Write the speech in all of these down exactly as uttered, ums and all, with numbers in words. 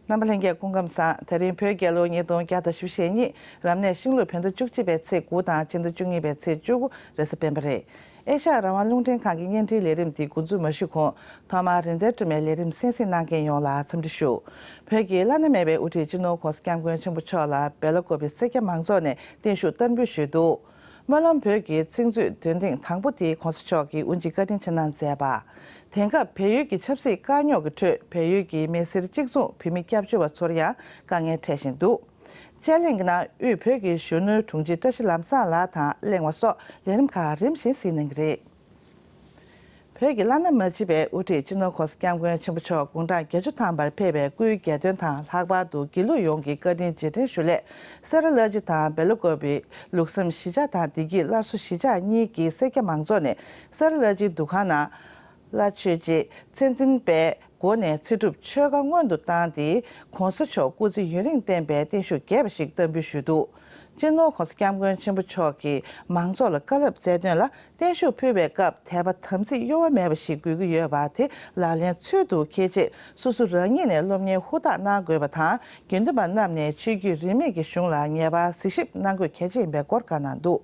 རྣམ་པ་ལྷན་རྒྱས་སྐུ་ཁམས་བཟང་། དེ་རིང་བོད་རྒྱལ་ལོ་ཉིས་སྟོང་བརྒྱ་དང་བཞི་བཅུ་ཞེ་གཉིས། རབ་གནས་ཤིང་ལུག་བོད་ཟླ་བཅུ་གཅིག་པའི་ཚེས་དགུ་དང་སྤྱི་ཟླ་བཅུ་གཉིས་པའི་ཚེས་བཅུ་དགུ་རེས་གཟའ་སྤེན་པ་རེད། ཨེ་ཤ་ཡ་རང་དབང་རླུང་འཕྲིན་ཁང་གི་བརྙན་འཕྲིན་ལས་རིམ་འདི་འགོ་འཛུགས་མ་ཞུས་གོང་། ཐོག་མར་རིན་ལྡན་སྒྲོལ་མའི་ལས་རིམ་གསན་གཟིགས་གནང་མཁན་ཡོངས་ལ་འཚམས་འདྲི་ཞུ། བོད་ཀྱི་བླ་ན་མེད་པའི་དབུ་ཁྲིད་སྤྱི་ནོར་༸གོང་ས་༸སྐྱབས་མགོན་ཆེན་པོ་མཆོག་ལ་སྦེལ་ཀོབ་པའི་སེར་སྐྱ་མང་ཚོགས་ནས་བརྟན་བཞུགས་བསྟར་འབུལ་ཞུས་འདུག། སྨོན་ལམ་བོད་ཀྱི་ཚིག་མཛོད་འདོན་ཐེངས་དང་པོ་དེ་༸གོང་ས་མཆོག་གིས་དབུ་འབྱེད་བཀའ་དྲིན་ཆེ་གནང་མཛད་པ། དེང་སྐབས་བལ་ཡུལ་གྱི་ཆབ་སྲིད་དཀའ་རྙོག་གི་ཁྲོད་བལ་ཡུལ་གྱི་མི་སེར་གཅིག་མཚུངས་བོད་མི་སྐྱབས་བཅོལ་བ་ཚོར་ཡང་དཀའ་ངལ་འཕྲད་བཞིན་འདུག། དཔྱད་གླེང་གི་ནང་དབུས་བོད་ཀྱི་གཞོན་ནུ་དྲུང་ཆེ་བཀྲ་ཤིས་ལམ་བཟང་ལགས་དང་གླེང་བ་སོགས་ལས་རིམ་ཁག་རིམ་བཞིན་གཟིགས་གནང་གི་རེད། བོད་ཀྱི་བླ་ན་མ་མཆིས་པའི་དབུ་ཁྲིད་སྤྱི་ནོར་༸གོང་ས་༸སྐྱབས་མགོན་ཆེན་པོ་མཆོག་དགུང་གྲངས་བརྒྱད་ཅུ་ཐམ་པར་ཕེབས་པའི་སྐུའི་གྱ་སྟོན་དང་། ལྷག་པར་དུ་དགེ་ལུགས་ཡོངས་ཀྱི་བཀའ་དྲིན་རྗེས་དྲན་ཞུ་སླད། སེ་ར་བླ་སྤྱི་དང་སྦེལ་ཀོབ་པའི་ལུགས་བཟང་གཞིས་ཆགས་དང་བདེ་སྐྱིད་སླར་གསོ་གཞིས་ཆགས་གཉིས་ཀྱི་སེར་སྐྱ་མང་ཚོགས་ནས་སེ་ར་བླ་སྤྱིའི་འདུ་ཁང་ནང་། བླ་ཆོས་རྗེ་ཚེ་འཛིན་པའི་སྒོ་ནས་ཚེ་སྒྲུབ་ཆོ་ག་སྔོན་དུ་བཏང་སྟེ། ༸གོང་ས་མཆོག་སྐུ་ཚེ་ཡུན་རིང་བརྟན་པའི་བརྟན་བཞུགས་རྒྱས་པ་ཞིག་བསྟར་འབུལ་ཞུས་འདུག། སྤྱི་ནོར་༸གོང་ས་༸སྐྱབས་མགོན་ཆེན་པོ་མཆོག་གིས་མང་ཚོགས་ལ་བཀའ་སློབ་སྩལ་དོན་ལ། བརྟན་བཞུགས་ཕུལ་བའི་སྐབས་དད་པ་དམ་ཚིག་གཡོ་བ་མེད་པ་ཞིག་དགོས་ཀྱི་ཡོད་པ་དེ་ལག་ལེན་ཚུལ་དུ་འཁེལ་ཆེད། སོ་སོ་རང་ཉིད་ནས་སློབ་གཉེར་ཧུར་ཐག་གནང་དགོས་པ་དང་། དགེ་འདུན་པ་རྣམས་ནས་ཆོས་བརྒྱུད་རིས་མེད་ཀྱི་གཞུང་ལ་ངེས་པར་གཟིགས་ཞིབ་གནང་དགོས་གལ་ཆེ་ཡིན་པའི་སྐོར་བཀའ་གནང་འདུག།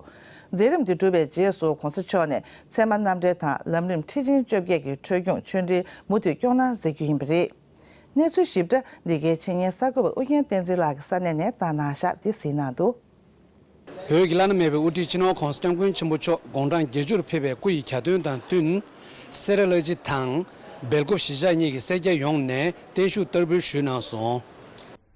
མཛད་རིམ་འདི་གྲུབ་པའི་རྗེས་སུ་༸གོང་ས་མཆོག་ནས་ཚད་མ་རྣམ་འགྲེལ་དང་ལམ་རིམ་ཁྲིད་ཆེན་བཅོ་བརྒྱད་ཀྱི་འཕྲོས་སྐྱོང་ཆོས་འབྲེལ་མུ་མཐུད་སྐྱོང་གནང་མཛད་རྒྱུ་ཡིན་པ་རེད། གནས་ཚུལ་ཞིབ་ཕྲ་འདི་གའི་འཆད་ཉན་གསར་འགོད་པ་ཨུ་རྒྱན་བསྟན་འཛིན་ལགས་ཀྱིས་ས་གནས་ནས་བཏང་གནང་བཞག་འདི་གཟིགས་གནང་འདུག། བོད་ཀྱི་བླ་ན་མེད་པའི་དབུ་ཁྲིད་སྤྱི་ནོར་༸གོང་ས་༸སྐྱབས་མགོན་ཆེན་པོ་མཆོག་དགུང་གྲངས་བརྒྱད་ཅུར་ཕེབས་པའི་སྐུ་ཡི་གྱ་སྟོན་དང་བསྟུན། སེ་ར་བླ་སྤྱི་དང་སྦེལ་ཀོབ་གཞིས་ཆགས་གཉིས་ཀྱི་སེར་སྐྱ་ཡོངས་ནས་བརྟན་བཞུགས་བསྟར་འབུལ་ཞུས་གནང་སོང་།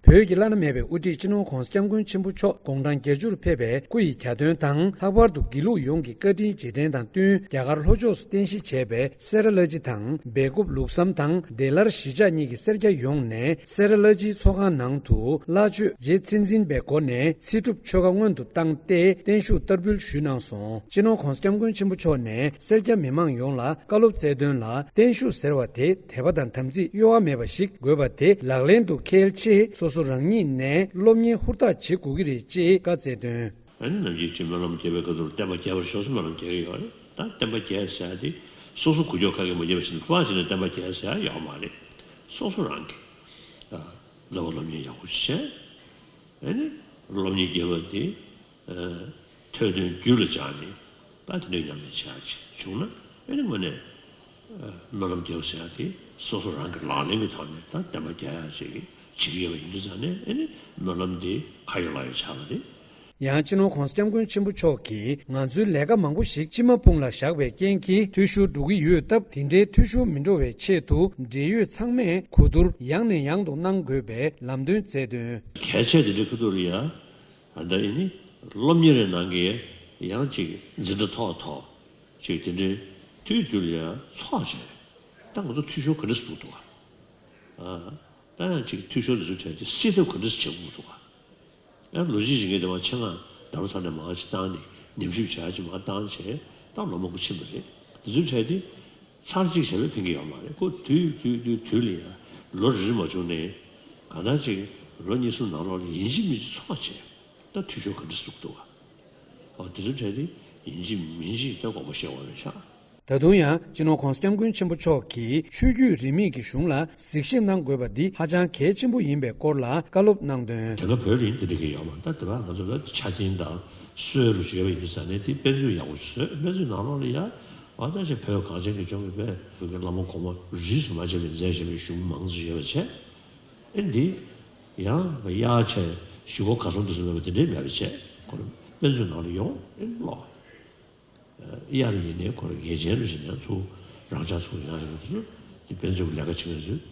བོད་ཀྱི་བླ་ན་མེད་པའི་དབུ་ཁྲིད་སྤྱི་ནོར་༸གོང་ས་༸སྐྱབས་མགོན་ཆེན་པོ་མཆོག་དགུང་གྲངས་བརྒྱད་ཅུར་ཕེབས་པའི་སྐུ་ཡི་གྱ་སྟོན་དང་། ལྷག་པར་དུ་དགེ་ལུགས་ཡོངས་ཀྱི་བཀའ་དྲིན་རྗེས་དྲན་དང་བསྟུན། རྒྱ་གར་ལྷོ་ཕྱོགས་སུ་རྟེན་གཞི་བྱས་པའི་སེ་ར་བླ་སྤྱི་དང་། སྦེལ་ཀོབ་ལུགས་བཟང་དང་བདེ་སླར་གཞིས་ཆགས་གཉིས་ཀྱི་སེར་སྐྱ་ཡོངས་ནས་སེ་ར་བླ་སྤྱིའི་ཚོགས་ཁང་ནང་དུ་བླ་ཆོས་རྗེ་ཚེ་འཛིན་པའི་སྒོ་ནས་ཚེ་སྒྲུབ་ཆོ་ག་སྔོན་དུ་བཏང་སྟེ་བརྟན་བཞུགས་བསྟར་འབུལ་ཞུས་གནང་སོང་། སྤྱི་ནོར་༸གོང་ས་༸སྐྱབས་མགོན་ཆེན་པོ་མཆོག་ནས་སེར་སྐྱ་མི་མང་ཡོངས་ལ་བཀའ་སློབ་སྩལ་དོན་ལ། བརྟན་བཞུགས་ཟེར་བ་དེ་དད་པ་དང་དམ་ཚིག་གཡོ་བ་མེད་པ་ཞིག་དགོས་པ་དེ་ལག་ལེན་དུ་འཁེལ་ཆེད། སོ་སོ་རང་ཉིད་ནས་སློབ་གཉེར་ཧུར་ཐག་བྱེད་དགོས་ཀྱི་རེད་ཅེས་བཀའ་སྩལ་དོན། ཨ་ནི་ནམ་རྒྱུན་གྱི་སྨོན་ལམ་རྒྱག་པའི་སྐབས་སུ་བསྟན་པ་རྒྱས་པར་ཤོག་ཟེར་སྨོན་ལམ་རྒྱག་གི་ཡོད་རེད། ད་བསྟན་པ་རྒྱས་ཟེར་ཡ་དེ་སོ་སོ་འགུལ་སྐྱོད་ག་གེ་མ་བརྒྱབ་པ་བྱས་ནས་ཕར་བྱས་ནས་བསྟན་པ་རྒྱས་ཟེར་ཡ་ཡོད་མ་རེད། སོ་སོ་རང་གི་ཨ་བསླབ་པ་སློབ་གཉེར་ཡག་པོ་བྱས། ཨ་ནི་སློབ་གཉེར་རྒྱས་པ་དེ་ཨ་ཐོས་དོན་རྒྱུད་ལ་སྦྱངས་ནས་ད་དེ་འདྲའི་ཉམས་ལེན་བྱེད་ཡག་ཅིག་བྱུང་ན། ཨ་ནི་དངོས་གནས་སྨོན་ལམ་རྒྱབ་ཟེར་ཡ་དེ་སོ་སོ་རང་གི་ལག་ལེན་གྱི་ཐོག་ནས་ད་བསྟན་པ་རྒྱག་ཡ་ཅིག་བྱེད་ཀྱི་ཡོད་པ་ཡིན་དུས་ཙང་ནས། ཨ་ནི་སྨོན་ལམ་དེ་ཁ་ཡོད་ལག་ཡོད་ཆགས་པ་རེད། ཡང་སྤྱི་ནོར་༸གོང་ས་༸སྐྱབས་མགོན་ཆེན་པོ་མཆོག་གིས་ང་ཚོའི་ལས་ཀ་མང་པོ་ཞིག་སྤྱི་མ་དཔུང་ལ་བཞག་པའི་རྐྱེན་གྱིས་འཐུས་ཤོར་འགྲོ་གི་ཡོད་སྟབས། དེ་འདྲའི་འཐུས་ཤོར་མི་འགྲོ་བའི་ཆེད་དུ་འབྲེལ་ཡོད་ཚང་མས་གོ་བསྡུར་ཡང་ནས་ཡང་དུ་གནང་དགོས་པའི་ལམ་སྟོན་སྩལ་དོན། གལ་ཆེ་དེ་འདྲའི་ཁུ་ཐུག་ལ་ཡ། ད་ལྟ་ཡིན་ནི་སློབ་གཉེར་རེ་གནང་གི་ཡང་ཅིག་འཛིན་གྲྭ་ཐོག་ཐོག་ཅིག་དེ་འདྲའི་དུས་དུས་ལ་ཡང་ཚོགས་བྱས། ད་ང་ཚོ་འཐུས་ཤོར་ག་འདྲ་ཟུག་འདུག་ག་ཨ། ད་ཡང་ཅིག་འཐུས་ཤོར་འདི་ཚོ་གྲས་ཀྱི་སེལ་ཐབས་ག་འདྲ་བྱེད་དགོས་འདུག་ག་ཡང་ལོ་གཅིག་རིང་གི་དེ་བ་ཆེད་མངགས་ད་ལོ་ཚར་ནས་མར་ཅིག་བཏང་ནས་ཉམས་ཞིབ་བྱ་ཅིག་མར་བཏང་བྱས། ད་ལོ་མང་པོ་ཕྱིན་པ་རེད། འདི་ཚོའི་གྲས་དེ་ཚར་གཅིག་བྱས་པས་ཕན་གྱི་ཡོད་མ་རེད། ཁོ་དུས་དུས་དུས་དུས་ལ་ཡང་ལོ་རེ་རེ་མ་བྱུང་ནས་གང་ལྟར་ཅིག་ལོ་གཉིས་གསུམ་ནང་ལོགས་ལ་ཡིན་གཅིག་མིན་གཅིག་ཚོགས་བྱས། ད་འཐུས་ཤོར་ག་འདྲ་ཟུག་འདུག་ག་ཨོ་དེ་ཚོའི་གྲས་དེ་ཡིན་གཅིག་མིན་གཅིག་ད་དགོངས་པ་བཞེས་དགོས་རེད་ཤག་ད་དུང་ཡང་སྤྱི་ནོར་༸གོང་ས་༸སྐྱབས་མགོན་ཆེན་པོ་མཆོག་གིས་ཆོས་བརྒྱུད་རིས་མེད་ཀྱི་གཞུང་ལ་གཟིགས་ཞིབ་གནང་དགོས་པ་འདི་ཧ་ཅང་གལ་ཆེན་པོ་ཡིན་པའི་སྐོར་ལ་བཀའ་སློབ་གནང་དོན། དེ་སྔ་བོད་ལ་ཡིན་དེ་འདྲ་གི་ཡོད་མ་རེད། ད་དེ་བར་ང་ཚོ་ལ་ཆ་རྐྱེན་དང་སྲོལ་རུ་བྱས་པ་ཡིན་དུས་ཙང་ནས། དེ་དཔེ་མཛོད་ཡག་པོ་ཞིག་བཟོས། དཔེ་མཛོད་ནང་ལོགས་ལ་ཡ་ཨ་ད་ཅིག་བོད་གངས་ཅན་གྱི་ལྗོངས་ཀྱི་དཔེ་བོད་ཀྱི་བླ་མ་གོང་མ་རིས་སུ་མ་ཆད་པའི་མཛད་བཞིན་པའི་གཞུང་མང་ཙམ་ཡོད་པ་བྱས། ཨེ་འདི་ཡང་དབྱར་ཆ་ཞི་གོ་ག་སོང་དུ་སོང་མེད་པ་དེ་འདྲའི་མེད་པ་བྱས། ཁོ་རང་དཔེ་མཛོད་ནང་ལ་ཡོང་ཨེ་ཀློག་དབྱར་ཡིན་ནའི་ཁོ་རང་ངེས་ཅན་རུ་བྱས་ནས་ཚུར་རང་འཇགས་ཚུར་ཡོང་ཡོང་དུས་སུ་དེ་དཔེ་མཛོད་ཀྱི་ལས་ཀ་བྱེད་མཁན་ཚོས་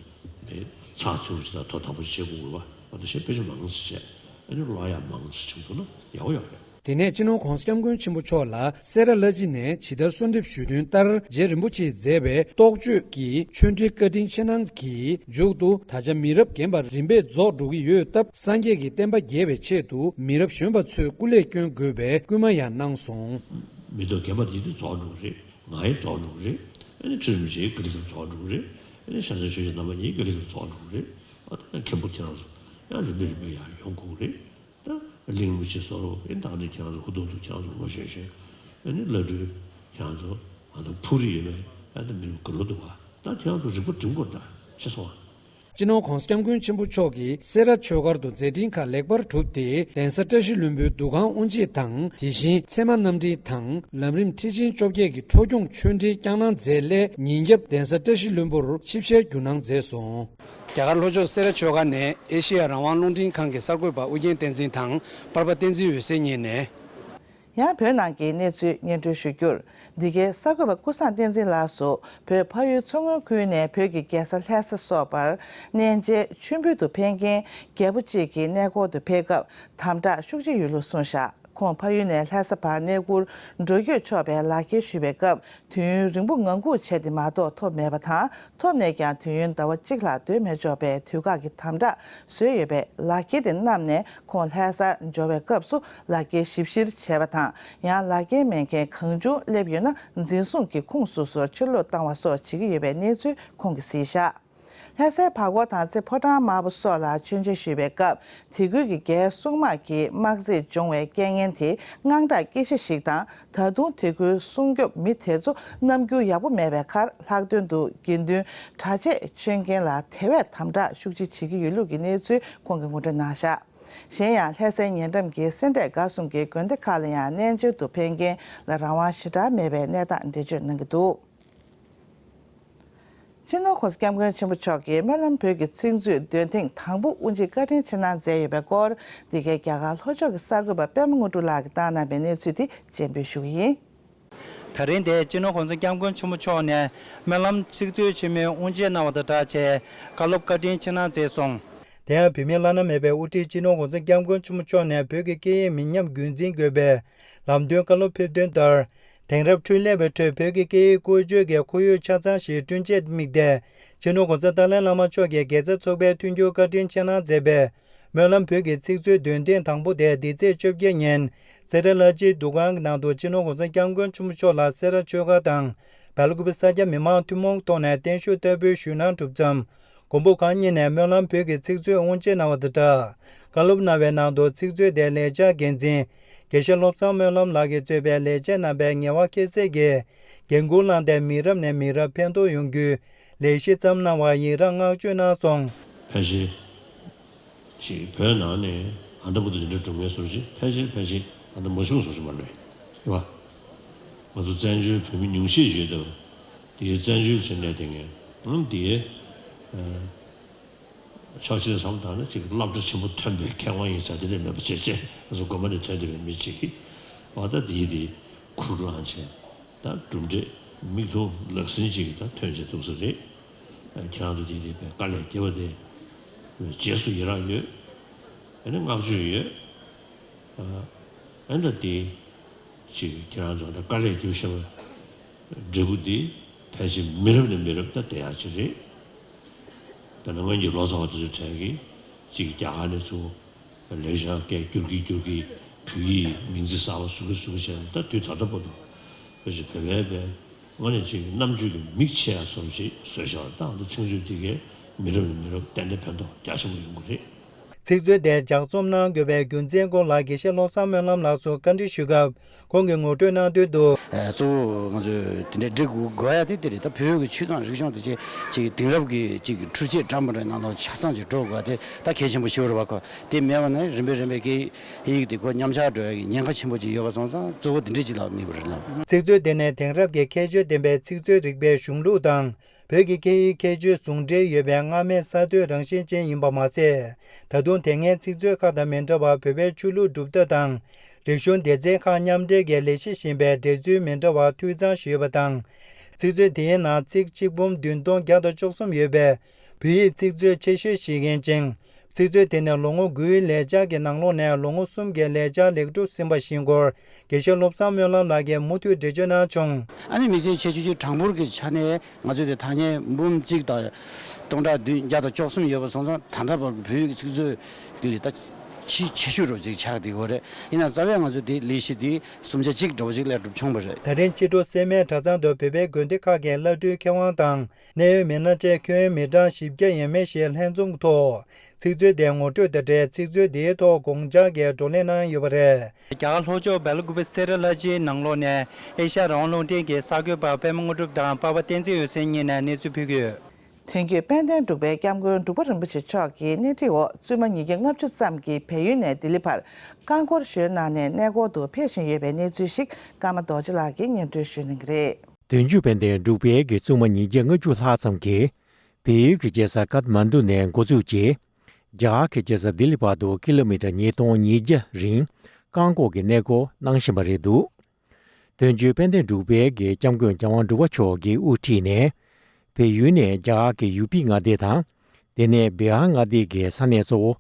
ནས་ཚགས་ཚུད་པོ་ཅིག་དང་ཐོ་དང་པོ་ཅིག་བྱེད་དགོས་པ་མ་གཏོགས་གཞན་དཔེ་ཆ་མང་ཙམ་བྱས། ཨེ་ནི་ཀློག་ཡག་མང་ཙམ་བྱུང་ཐུབ་ན་ཡག་པོ་ཡོད་རེད། དེ་ནས་སྤྱི་ནོར་༸གོང་ས་༸སྐྱབས་མགོན་ཆེན་པོ་མཆོག་ལ་སེ་ར་བླ་སྤྱི་ནས་ཇི་ལྟར་གསོལ་འདེབས་ཞུས་དོན་ལྟར། རྗེ་རིན་པོ་ཆེས་མཛད་པའི་རྟོགས་བརྗོད་ཀྱི་ཆོས་འབྲེལ་བཀའ་དྲིན་ཆེ་གནང་གི་མཇུག་ཏུ། ད་ཆ་མི་རབས་རྒན་པ་རིམ་པས་རྫོགས་འགྲོ་གི་ཡོད་སྟབས། སངས་རྒྱས་ཀྱི་བསྟན་པ་རྒྱས་པའི་ཆེད་དུ་མི་རབས་གཞོན་པ་ཚོས་སྐུ་ལས་བསྐྱོན་དགོས་པའི་སྐུལ་མ་ཡང་གནང་སོང་། མི་རབས་རྒན་པ་འདི་དུས་རྫོགས་འགྲོ་གི་རེད། ང་ཡང་རྫོགས་འགྲོ་གི་རེད། ཨ་ནི་ཁྲི་རིན་པོ་ཆེའི་སྐུ་ལས་ཀྱང་རྫོགས་འགྲོ་གི་རེད། ཨ་ནི་ཤཱཀྱ་ཆོས་རྗེ་རྣམ་པ་གཉིས་སྐུ་ལས་ཀྱང་རྫོགས་འགྲོ་གི་རེད། ཨ་ད་མཁན་པོ་ཁྱེད་རང་ཚོ་ཡང་རིམ་པས་རིམ་པས་ཡང་ཡོང་དགོས་ཀྱི་རེད། ད་གླིང་རིན་པོ་ཆེ་སོགས་ཡིན་ད་ག་ནས་ཁྱེད་རང་ཚོ་ཧུ་དུ་དུ་ཁྱེད་རང་ཚོ་ངོ་ཤེས་ཤེས། ཨ་ནི་བླ་སྤྲུལ་ཁྱེད་རང་ཚོ་ང་དང་ཕུགས་རེ་ཡོད་པའི་ཨ་ནི་མི་རུ་དགའ་རབ་འདུག་ག་ད་ཁྱེད་རང་ཚོ་རིག་པ་སྒྲིམ་དགོས། ད་ཤེས་སོང་ཨ། སྤྱི་ནོར་༧གོང་ས་༧སྐྱབས་མགོན་ཆེན་པོ་མཆོག་གིས་སེ་ར་ཆོས་སྒར་དུ་མཛད་འཕྲིན་ཁག་ལེགས་པར་གྲུབ་སྟེ། གདན་ས་བཀྲ་ཤིས་ལྷུན་པོའི་འདུ་ཁང་དབུ་འབྱེད་དང་། དེ་བཞིན་ཚད་མ་རྣམ་འདྲེན་དང་ལམ་རིམ་ཁྲིད་ཆེན་བཅོ་བརྒྱད་ཀྱི་འཕྲོ་སྐྱོང་ཆོས་འབྲེལ་བསྐྱངས་གནང་མཛད་སླད། ཉིན་རྒྱབ་གདན་ས་བཀྲ་ཤིས་ལྷུན་པོར་ཆིབས་ཞལ་བསྒྱུར་གནང་མཛད་སོང་། རྒྱ་གར་ལྷོ་ཕྱོགས་སེ་ར་ཆོས་སྒར་ནས་ཨེ་ཤེ་ཡ་རང་དབང་རླུང་འཕྲིན་ཁང་གི་གསར་འགོད་པ་ཨུ་རྒྱན་བསྟན་འཛིན་དང་པར་པ་བསྟན་འཛིན་འོད་ཟེར་གཉིས་ནས། ཡང་བོད་ནང་གི་གནས་ཚུལ་སྙན་སྒྲོན་ཞུ་རྒྱུར། འདི་གའི་གསར་འགོད་པ་ཀུན་བཟང་བསྟན་འཛིན་ལགས་སུ་བོད་ཕ་ཡུལ་མཚོ་སྔོན་ཁུལ་ནས་བོད་ཀྱི་རྒྱལ་ས་ལྷ་ས་སོགས་པར་གནས་མཇལ་མཆོད་འབུལ་དུ་ཕེབས་མཁན་རྒྱལ་པོ་གཅིག་གི་གནས་སྐོར་དུ་ཕེབས་སྐབས་དམ་དྲག་ཤུགས་ཆེ་ཡོད་ལུགས་གསུངས་བཞག་ཁོང་ཕ་ཡུལ་ནས་ལྷ་ས་བར་གནས་སྐོར་འགྲོ་སྐྱོད་ཆོག་པའི་ལག་འཁྱེར་ཞུས་པའི་སྐབས། དུས་ཡུན་རིང་པོ་ངང་སྒུག་བྱས་ཏེ་མ་གཏོགས་ཐོབ་མེད་པ་དང་། ཐོབ་ནས་ཀྱང་དུས་ཡུན་ཟླ་བ་གཅིག་ལྷག་སྡོད་མི་ཆོག་པའི་དུས་བཀག་གི་དམ་དྲག་བཟོས་ཡོད་པས། ལག་འཁྱེར་དེ་བསྣམས་ནས་ཁོང་ལྷ་སར་འབྱོར་བའི་སྐབས་སུ་ལག་འཁྱེར་ཞིབ་བཤེར་བྱས་པ་དང་། ཡང་ལག་འཁྱེར་མེད་མཁན་གང་བྱུང་སླེབས་ཡོད་ན་འཛིན་བཟུང་གིས་ཁོངས་སོ་སོར་ཕྱིར་ལོག་བཏང་བ་སོགས་བྱེད་ཀྱི་ཡོད་པའི་གནས་ཚུལ་ཁོང་གིས་གཟིགས་བཞག་ལྷ་སའི་བར་སྐོར་དང་རྩེ་ཕོ་བྲང་དམར་པོ་སོགས་ལ་མཆོད་མཇལ་ཞུས་པའི་སྐབས། དེ་ཁུལ་གྱི་རྒྱའི་སྲུང་དམག་གིས་དམག་འཛིང་བྱུང་བའི་རྐྱེན་ངན་དེ་དངངས་སྐྲག་སྐྱེ་གཞི་ཞིག་དང་། ད་དུང་དེ་ཁུལ་སྲུང་སྐྱོབ་མི་དེ་ཚོ་རྣམ་འགྱུར་ཡག་པོ་མེད་པའི་ཁར། ལྷག་དོན་དུ་དགེ་འདུན་གྲྭ་ཆས་མཆོད་མཁན་ལ་དེ་བས་དམ་དྲག་ཤུགས་ཆེ་བྱེད་ཀྱི་ཡོད་ལུགས་ཀྱི་གནས་ཚུལ་ཁོང་གིས་ངོ་སྤྲོད་གནང་བཞག་གཞན་ཡང་། ལྷ་སའི་ཉེ་འགྲམ་གྱི་སེ་འབྲས་དགའ་གསུམ་གྱི་དགོན་སྡེ་ཁག་ལ་ཡང་གནས་མཇལ་དུ་ཕེབས་མཁན་ལ་རང་དབང་ཞེ་དྲག་མེད་པའི་གནས་སྟངས་འགྲེལ་བརྗོད་གནང་གི་འདུག་སྤྱི་ནོར་༧གོང་ས་༧སྐྱབས་མགོན་ཆེན་པོ་མཆོག་གིས་སྨོན་ལམ་བོད་ཀྱི་ཚིག་མཛོད་འདོན་ཐེངས་དང་པོ་དབུ་འབྱེད་བཀའ་དྲིན་ཆེ་གནང་མཛད་ཡོད་པའི་སྐོར། འདི་གའི་རྒྱ་གར་ལྷོ་ཕྱོགས་ཀྱི་གསར་འགོད་པ་པད་མ་དངོས་གྲུབ་ལགས་ཀྱིས་བཏང་གནང་བའི་གནས་ཚུལ་དེ་སྤྱན་འབུལ་ཞུ་གི་ཡིན། ད་རིང་དེ་སྤྱི་ནོར་༧གོང་ས་༧སྐྱབས་མགོན་ཆེན་པོ་མཆོག་ནས་སྨོན་ལམ་ཚིག་མཛོད་ཆེན་མོའི་དབུ་འབྱེད་གནང་བ་དང་སྦྲགས་བྱས། བཀའ་སློབ་བཀའ་དྲིན་ཆེ་གནང་མཛད་སོང་། དེ་ཡང་བོད་མིའི་བླ་ན་མེད་པའི་དབུ་ཁྲིད་སྤྱི་ནོར་༧གོང་ས་༧སྐྱབས་མགོན་ཆེན་པོ་མཆོག་ནས་བོད་ཀྱི་སྐད་ཡིག་མི་ཉམས་རྒྱུན་འཛིན་དགོས་པའི་ལམ་སྟོན་བཀའ་སློབ་ཕེབས་དོན་ལྟར། དེང་རབས་འཕྲུལ་ལས་པའི་ཁྲོད་བོད་ཀྱི་སྐད་ཡིག་བཀོལ་སྤྱོད་ཀྱི་ཁོར་ཡུག་ཆ་ཚང་ཞིག་བསྐྲུན་ཆེད་དམིགས་ཏེ། སྤྱི་ནོར་༧གོང་ས་ཏཱ་ལའི་བླ་མ་མཆོག་གིས་དགེ་རྩ་ཚོགས་པའི་མཐུན་འགྱུར་བཀའ་དྲིན་ཆེ་གནང་མཛད་པའི་སྨོན་ལམ་བོད་ཀྱི་ཚིག་མཛོད་འདོན་ཐེངས་དང་པོ་དེ་འདི་ཚེས་བཅོ་བརྒྱད་ཉིན་སེ་ར་ལྷ་སྤྱིའི་འདུ་ཁང་གི་ནང་དུ་སྤྱི་ནོར་༧གོང་ས་༧སྐྱབས་མགོན་ཆེན་པོ་མཆོག་ལ་སེ་ར་ཆོས་སྒར་དང་སྦེལ་ཀོབ་ས་སྐྱ་མི་མང་ཐུན་མོང་ཐོག་ནས་བརྟན་བཞུགས་བསྟར་འབུལ་ཞུས་གནང་གྲུབ་མཚམས། མགོན་པོ་གང་ཉིད་ནས་སྨོན་ལམ་བོད་ཀྱི་ཚིག་མཛོད་དབུ་འབྱེད་གནང་བ་དང་སྦྲགས། བཀའ་སློབ་གནང་བའི་ནང་དུ་ཚིག་མཛོད་དེ་ལས་འཆར་འགན་འཛིན་དགེ་བཤེས་བློ་བཟང་སྨོན་ལམ་ལགས་ཀྱིས་གཙོས་པའི་ལས་བྱེད་རྣམ་པས་ངལ་བ་ཁྱད་བསད་ཀྱིས་འགན་འཁུར་བླངས་ཏེ་མི་རབས་ནས་མི་རབས་ཕན་ཐོགས་ཡོང་རྒྱུའི་ལས་གཞི་བརྩམས་གནང་བར་ཡི་རང་བསྔགས་བརྗོད་གནང་སོང་། ཕལ་ཆེར་ཅིག་བོད་ནང་ནས་ཨ་ད་བར་དུ་དེ་འདྲ་གྲུབ་མཁན་སོར་ཅིག་ཕལ་ཆེར་ཕལ་ཆེར་ཨ་ད་མ་བྱུང་སོར་ཅིག་མ་རེད་པ། ང་ཚོ་བཙན་བྱོལ་བོད་མི་ཉུང་ཤས་ཡོད་དེ། དེའི་བཙན་བྱོལ་ཕྱི་ནས་དེ་ངས་ཨང་དེའི་ཕྱོགས་གཅིག་བསམ་བཏང་ན་ཅིག་སློབ་གྲྭ་ཆེན་པོ་ཐོན་པའི་མཁས་དབང་ཡིན་ས་དེ་འདྲ་མེད་པ་བྱས་བྱས་ང་ཚོ་དགོན་པ་ནས་ཐོན་བསྡད་པའི་མི་གཅིག་གིས་བ་ད་དེའི་དེ་ཁུར་བླངས་བྱས་ད་གྲུབ་འབྲས་མིག་མཐོང་ལག་ཟིན་ཅིག་ད་ཐོན་བྱས་འདུག་ས་རེད། ཁྱེད་རང་ཚོ་དེ་དེ་བས་དཀའ་ལས་བརྒྱབ་པ་དེ་རྗེས་སུ་ཡི་རང་ཡོད། ཨ་ནི་བསྔགས་བརྗོད་ཡོད། ཨ་ནི་ད་དེ་ཅིག་ཁྱེད་རང་ཚོ་ད་དཀའ་ལས་བརྒྱབ་ཤེས་པ་འབྲས་བུ་འདི་ཕལ་ཆེར་མི་རབས་ནས་མི་རབས་ད་བསྡད་ཡག་ཅིག་རེད། ད་ནང་ངོས་ཀྱི་ལོ་ཙཱ་བ་དེ་ཚོའི་གྲས་ཀྱིས་ཅིག་རྒྱ་གར་ནས་ཚུར་ལེགས་སྦྱར་སྐད་བསྒྱུར་གྱིན་བསྒྱུར་གྱིན་བོད་ཡིག་མིང་ཚིག་གསར་པ་བཟོ་གི་བཟོ་གི་བྱས་ནས་ད་དུས་ད་ལྟ་བར་དུ་ཕལ་ཆེར་བོད་པའི་བས་དངོས་གནས་ཅིག་རྣམ་དཔྱོད་ཀྱི་མིག་ཕྱེ་ཡག་བཟོ་འདྲ་ཅིག་བཟོས་བཞག་ད་ང་ཚོ་ཚིག་མཛོད་འདི་གས་མི་རབས་ནས་མི་རབས་ཏན་ཏན་ཕན་ཐོགས་རྒྱ་ཆེན་པོ་ཡོང་གི་རེད། ཚིག་མཛོད་དེ་ལྗགས་རྩོམ་གནང་དགོས་པའི་རྒྱུ་མཚན་སྐོར་ལ་དགེ་བཤེས་བློ་བཟང་སྨོན་ལམ་ལགས་སུ་བཀའ་འདྲི་ཞུས་སྐབས་ཁོང་གིས་ངོ་སྤྲོད་གནང་དོན་དུ། ཨ་གཙོ་བོ་ང་ཚོས་དེ་འདྲའི་འབྲི་དགོས་ཡ་དེ་དེ་རེད། ད་བོད་ཀྱི་ཆོས་དང་རིག་གཞུང་དེ་ཅིག་ཅིག་དེང་རབས་ཀྱི་ཅིག་འཕྲུལ་ཆས་འདྲ་མི་འདྲ་ནང་ལ་ཆ་ཚང་ཅིག་འགྲོ་དགོས་དེ་ད་གལ་ཆེན་པོ་ཞིག་རེད་བ། ཁོ་དེ་མེད་པ་ན་རིམ་པས་རིམ་པས་སྐད་ཡིག་དེ་ཁོ་ཉམས་ཆག་འགྲོ་ཡ་གི་ཉེན་ཁ་ཆེན་པོ་ཅིག་ཡོད་པ་སོང་ཙང་གཙོ་བོ་དེ་འདྲ་ཅིག་ལ་དམིགས་པ་རེད་ལ། ཚིག་མཛོད་དེ་ནས་དེང་རབས་ཀྱི་ཁྱད་ཆོས་ལྡན་པའི་ཚིག་མཛོད་རིག་པའི་གཞུང་ལུགས་དང་། བོད་ཀྱི་སྐད་ཡིག་ཁྱད་ཆོས་ཟུང་འབྲེལ་ཡོད་པའི་སྔ་མའི་གསར་གཏོད་རང་བཞིན་ཅན་ཡིན་པ་མ་ཟད། ད་དུང་དེ་སྔའི་ཚིག་མཛོད་ཁག་དང་མི་འདྲ་བར་བོད་པའི་ཆོས་ལུགས་གྲུབ་མཐའ་དང་། རིག་གཞུང་སྡེ་ཚན་ཁག་མཉམ་འབྲེལ་གྱིས་ལས་གཞི་བཞིན་པའི་འབྲེལ་ཚུལ་མི་འདྲ་བ་འཐུས་ཚང་ཞུས་པ་དང་། ཚིག་མཛོད་དེའི་ནང་ཚིག་གཅིག་འབུམ་བདུན་སྟོང་བརྒྱ་དང་བཅུ་གསུམ་ཡོད་པའི་བོད་ཡིག་ཚིག་མཛོད་ཆེ་ཤོས་ཤིག་ཡིན་ཅིང་། ཚིག་མཛོད་དེ་ནི་ལོ་ངོ་དགུའི་ལས་འཆར་གྱི་ནང་ལོགས་ནས་ལོ་ངོ་གསུམ་གྱི་ལས་འཆར་ལེགས་གྲུབ་ཟིན་པ་ཞིག་སྐོར་དགེ་བཤེས་བློ་བཟང་སྨོན་ལམ་ལགས་ཀྱིས་མུ་མཐུད་འགྲེལ་བརྗོད་གནང་བྱུང་། ཨ་ནི་དམིགས་བསལ་ཁྱད་ཆོས་ཅིག་གྲངས་འབོར་གྱི་ཆ་ནས་ང་ཚོས་དེ་ཐ་སྙད་འབུམ་གཅིག་དང་སྟོང་ཕྲག་བདུན་བརྒྱ་དང་བཅུ་གསུམ་ཡོད་པ་སོང་ཙང་ད་ལྟ་བར་གྱི་བོད་ཡིག་ཚིག་མཛོད་ལས་ད་ཆེས་ཆེ་ཤོས་རུ་ཅིག་ཆགས་བསྡད་ཡོད་རེད། ཡིན་ན་རྩ་བའི་ང་ཚོས་དེ་ལས་གཞི་དེ་གསུམ་ཆ་གཅིག་འདྲ་བོ་ཅིག་ལས་གྲུབ་བྱུང་བ་རེད། ད་རིང་ཕྱི་དྲོ་སེར་སྨད་གྲྭ་ཚང་དུ་བོད་པའི་དགོན་སྡེ་ཁག་གི་བླ་སྤྲུལ་མཁས་དབང་དང་། གནད་ཡོད་མི་སྣ་བཅས་ཁྱོན་མི་གྲངས་བཞི་བརྒྱ་ཡས་མས་ཤིག་ལྷན་འཛོམས་ཐོག་ཚིག་མཛོད་དེའི་ངོ་སྤྲོད་དང་འབྲེལ་ཚིག་མཛོད་འདིའི་ཐོག་དགོངས་འཆར་གྱི་བགྲོ་གླེང་གནང་ཡོད་པ་རེད། རྒྱ་གར་ལྷོ་ཕྱོགས་སྦེལ་ཀུ་པེ་སེ་ར་ལྷ་སྤྱིའི་ནང་ལོགས་ནས་ཨེ་ཤ་ཡ་རང་དབང་རླུང་འཕྲིན་གྱི་གསར་འགོད་པ་པད་མ་དངོས་གྲུབ་དང་པ་པ་བསྟན་འཛིན་འོད་ཟེར་གཉིས་ནས་གནས་ཚུལ་ཕུལ་གྱི་ཡོད། དོན་བརྒྱུད་དཔལ་ལྡན་འབྲུག་པའི་སྐྱབས་མགོན་འབྲུག་པ་རིན་པོ་ཆེ་མཆོག་གི་སྣེ་ཁྲིད་འོག་བཙུན་མ་ཉིས་བརྒྱ་ལྔ་བཅུ་ཙམ་གྱིས་བལ་ཡུལ་ནས་ལྡི་ལི་བར་རྐང་འཁོར་ཞོན་གནང་ནས་གནས་སྐོར་དུ་ཕེབས་བཞིན་ཡོད་པའི་གནས་ཚུལ་ཞིག་ཀརྨ་རྡོ་རྗེ་ལགས་ཀྱིས་སྙན་སྒྲོན་ཞུ་གནང་གི་རེད། དོན་བརྒྱུད་དཔལ་ལྡན་འབྲུག་པའི་གི་བཙུན་མ་ཉིས་བརྒྱ་ལྔ་བཅུ་ལྷག་ཙམ་གྱིས་བལ་ཡུལ་གྱི་རྒྱལ་ས་ཀཏ་མན་ཌུ་ནས་འགོ་འཛུགས་ཀྱིས་རྒྱ་གར་གྱི་རྒྱལ་ས་ལྡི་ལི་བར་དུ་ཀི་ལོ་མི་ཊར་ཉིས་སྟོང་ཉིས་བརྒྱ་རིང་རྐང་འཁོར་གྱི་གནས་སྐོར་གནང་བཞིན་པ་རེད་འདུག་དོན་བརྒྱུད་དཔལ་ལྡན་འབྲུག་པའི་གི་སྐྱབས་མགོན་རྒྱལ་དབང་འབྲུག་པ་མཆོག་གིས་དབུ་ཁྲིད་ནས་བལ་ཡུལ་ནས་རྒྱ་གར་གྱི་ཡུ་པི་མངའ་སྡེ་དང་། དེ་ནས་བི་ཧར་མངའ་སྡེ་གི་ས་གནས་གཙོ་བོ་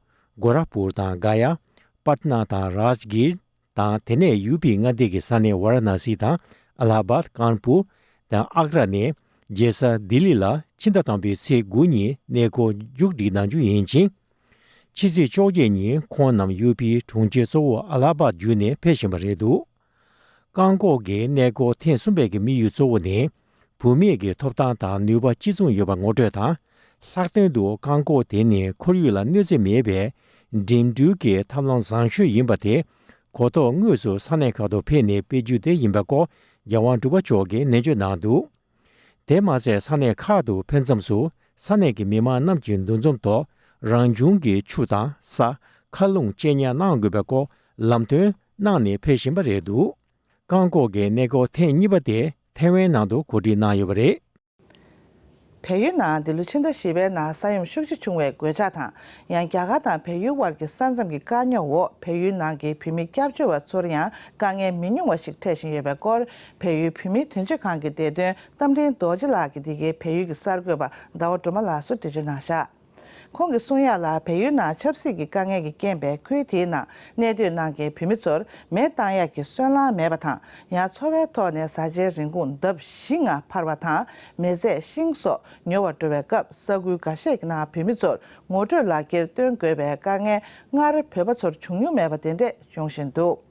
གོ་ར་པུར་དང་ག་ཡ། པཊ་ན་དང་རཱཇ་གིར་དང་། དེ་ནས་ཡུ་པི་མངའ་སྡེ་གི་ས་གནས་ཝཱ་ར་ཎ་སི་དང་ཨ་ལ་ཧ་བཱད། ཀཱན་པུར་དང་ཨག་ར་ནས་རྒྱལ་ས་ལྡི་ལི་ལ་ཕྱི་ཟླ་དང་པོའི་ཚེས་དགུ་ཉིན་གནས་སྐོར་མཇུག་སྒྲིལ་གནང་རྒྱུ་ཡིན་ཅིང་། ཕྱི་ཚེས་བཅོ་བརྒྱད་ཉིན་ཁོང་རྣམས་ཡུ་པིའི་གྲོང་ཁྱེར་གཙོ་བོ་ཨ་ལ་ཧ་བཱད་བརྒྱུད་ནས་ཕེབས་བཞིན་པ་རེད་འདུག་རྐང་འཁོར་གྱི་གནས་སྐོར་ཐེངས་གསུམ་པའི་གི་དམིགས་ཡུལ་གཙོ་བོ་ནི། བུད་མེད་ཀྱི་ཐོབ་ཐང་དང་ནུས་པ་གཅིག་མཚུངས་ཡོད་པ་ངོ་སྤྲོད་དང་། ལྷག་དོན་དུ་རྐང་འཁོར་དེ་ནི་ཁོར་ཡུག་ལ་གནོད་འཚེ་མེད་པའི་འགྲིམ་འགྲུལ་གྱི་ཐབས་ལམ་བཟང་ཤོས་ཡིན་པ་དེ། གོ་རྟོགས་དངོས་སུ་ས་གནས་ཁག་ཏུ་ཕེབས་ནས་སྤེལ་རྒྱུ་དེ་ཡིན་པའི་སྐོར་རྒྱལ་དབང་འབྲུག་པ་མཆོག་གིས་ནན་བརྗོད་གནང་འདུག་དེ་མ་ཟད་ས་གནས་ཁག་ཏུ་ཕེབས་མཚམས་སུ་ས་གནས་ཀྱི་མི་མང་རྣམས་ཀྱི་འདུ་འཛོམས་ཐོག་རང་བྱུང་གི་ཆུ་དང་ས། མཁའ་རླུང་བཅད་ཉར་གནང་དགོས་པའི་སྐོར་ལམ་སྟོན་གནང་ནས་ཕེབས་བཞིན་པ་རེད་འདུག་རྐང་འཁོར་གྱི་གནས་སྐོར་ཐེངས་གཉིས་པ་དེ་ཐའེ་ཝན་ནང་དུ་གོ་སྒྲིག་གནང་ཡོད་པ་རེད། བལ་ཡུལ་ནང་འདི་ལོ་ཕྱི་ཟླ་བཞི་པའི་ནང་ས་ཡོམ་ཤུགས་ཆེ་བྱུང་བའི་གོད་ཆག་དང་། ཡང་རྒྱ་གར་དང་བལ་ཡུལ་དབར་གྱི་ས་མཚམས་ཀྱི་དཀའ་རྙོག་འོག་བལ་ཡུལ་ནང་གི་བོད་མི་སྐྱབས་བཅོལ་བ་ཚོར་ཡང་དཀའ་ངལ་མི་ཉུང་བ་ཞིག་འཕྲད་བཞིན་ཡོད་པའི་སྐོར། བལ་ཡུལ་བོད་མིའི་དོན་གཅོད་ཁང་གི་བདེ་དོན་རྟ་མགྲིན་རྡོ་རྗེ་ལགས་ཀྱིས་འདི་གའི་བལ་ཡུལ་གྱི་གསར་འགོད་པ་ཟླ་བ་སྒྲོལ་མ་ལགས་སུ་འགྲེལ་བརྗོད་གནང་བཞག་ཁོང་གིས་གསུང་ཡག་ལ། བལ་ཡུལ་ནང་ཆབ་སྲིད་ཀྱི་དཀའ་ངལ་གྱི་རྐྱེན་པས་ཁུལ་དེའི་ནང་གནས་སྡོད་གནང་མཁན་བོད་མི་ཚོར་མེ་བཏང་ཡག་གི་སོན་ལམ་མེད་པ་དང་། ཡང་འཚོ་བའི་ཐོག་ནས་བཟའ་བཅའི་རིན་གོང་ལྡབ་བཞི་ལྔ་འཕར་བ་དང་། མེ་ཚད་ཤིང་སོགས་ཉོ་བར་འགྲོ་བའི་སྐབས་ས་ཁུལ་འགའ་ཤས་ཀྱི་ནང་བོད་མི་ཚོར་ངོ་སྤྲོད་ལག་འཁྱེར་སྟོན་དགོས་པའི་དཀའ་ངལ་སྔར་བོད་པ་ཚོར་བྱུང་མྱོང་མེད་པ་དེ་འདྲས་འབྱུང་བཞིན་འདུག་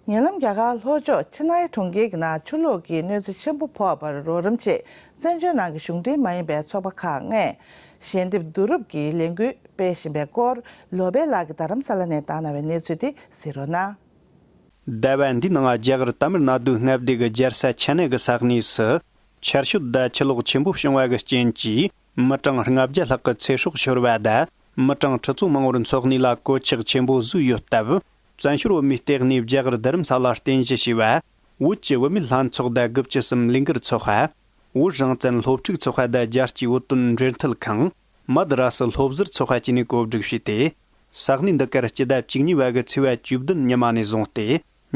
ཉེ་ལམ་རྒྱ་གར་ལྷོ་ཕྱོགས་ཆེ་ནའི་གྲོང་ཁྱེར་གྱི་ནང་ཆུ་ལོག་གི་གནོད་འཚེ་ཆེན་པོ་ཕོག་པར་རོགས་རམ་ཆེད་བཙན་བྱོལ་ནང་གི་གཞུང་འབྲེལ་མ་ཡིན་པའི་ཚོགས་པ་ཁག་ལྔས་ཞལ་འདེབས་བསྡུ་རུབ་ཀྱི་ལས་འགུལ་སྤེལ་བཞིན་པའི་སྐོར། ལོ་པཎ་ལགས་ཀྱིས་རྡ་རམ་ས་ལ་ནས་བཏང་གནང་བའི་གནས་ཚུལ་དེ་གཟིགས་རོགས་གནང་། ཟླ་བ་འདིའི་ནང་རྒྱ་གར་ཏཱ་མིལ་ནཱ་ཌུ་མངའ་སྡེ་གི་རྒྱལ་ས་ཆེ་ནའི་གི་ས་གནས་སུ་ཆར་ཞོད་དང་ཆུ་ལོག་ཆེན་པོ་བྱུང་བ་གི་རྐྱེན་གྱིས་མི་གྲངས་ལྔ་བརྒྱ་ལྷག་གི་ཚེ་སྲོག་ཤོར་བ་དང་། མི་གྲངས་ཁྲི་ཚོ་མང་བོར་འཚོ་གནས་ལ་གོད་ཆག་ཆེན་པོ་བཟོས་ཡོད་སྟབས། བཙན་བྱོལ་བོད་མིའི་ལྟེ་གནས་རྒྱ་གར་རྡ་རམ་ས་ལ་རྟེན་གཞི་བྱས་པ། བོད་ཀྱི་བུད་མེད་ལྷན་ཚོགས་དང་དགུ་བཅུ་གསུམ་ལས་འགུལ་ཚོགས་པ། བོད་རང་བཙན་སློབ་ཕྲུག་ཚོགས་པ་དང་རྒྱལ་སྤྱིའི་བོད་དོན་འབྲེལ་མཐུད་ཁང་། མ་དི་ར་སི་སློབ་ཟུར་ཚོགས་པ་བཅས་ནས་གོ་སྒྲིག་བྱས་ཏེ། ས་གནས་འདི་གར་སྤྱི་ཟླ་བཅུ་གཉིས་པ་གི་ཚེས་པ་བཅུ་བདུན་ཉི་མ་ནས་བཟུང་སྟེ།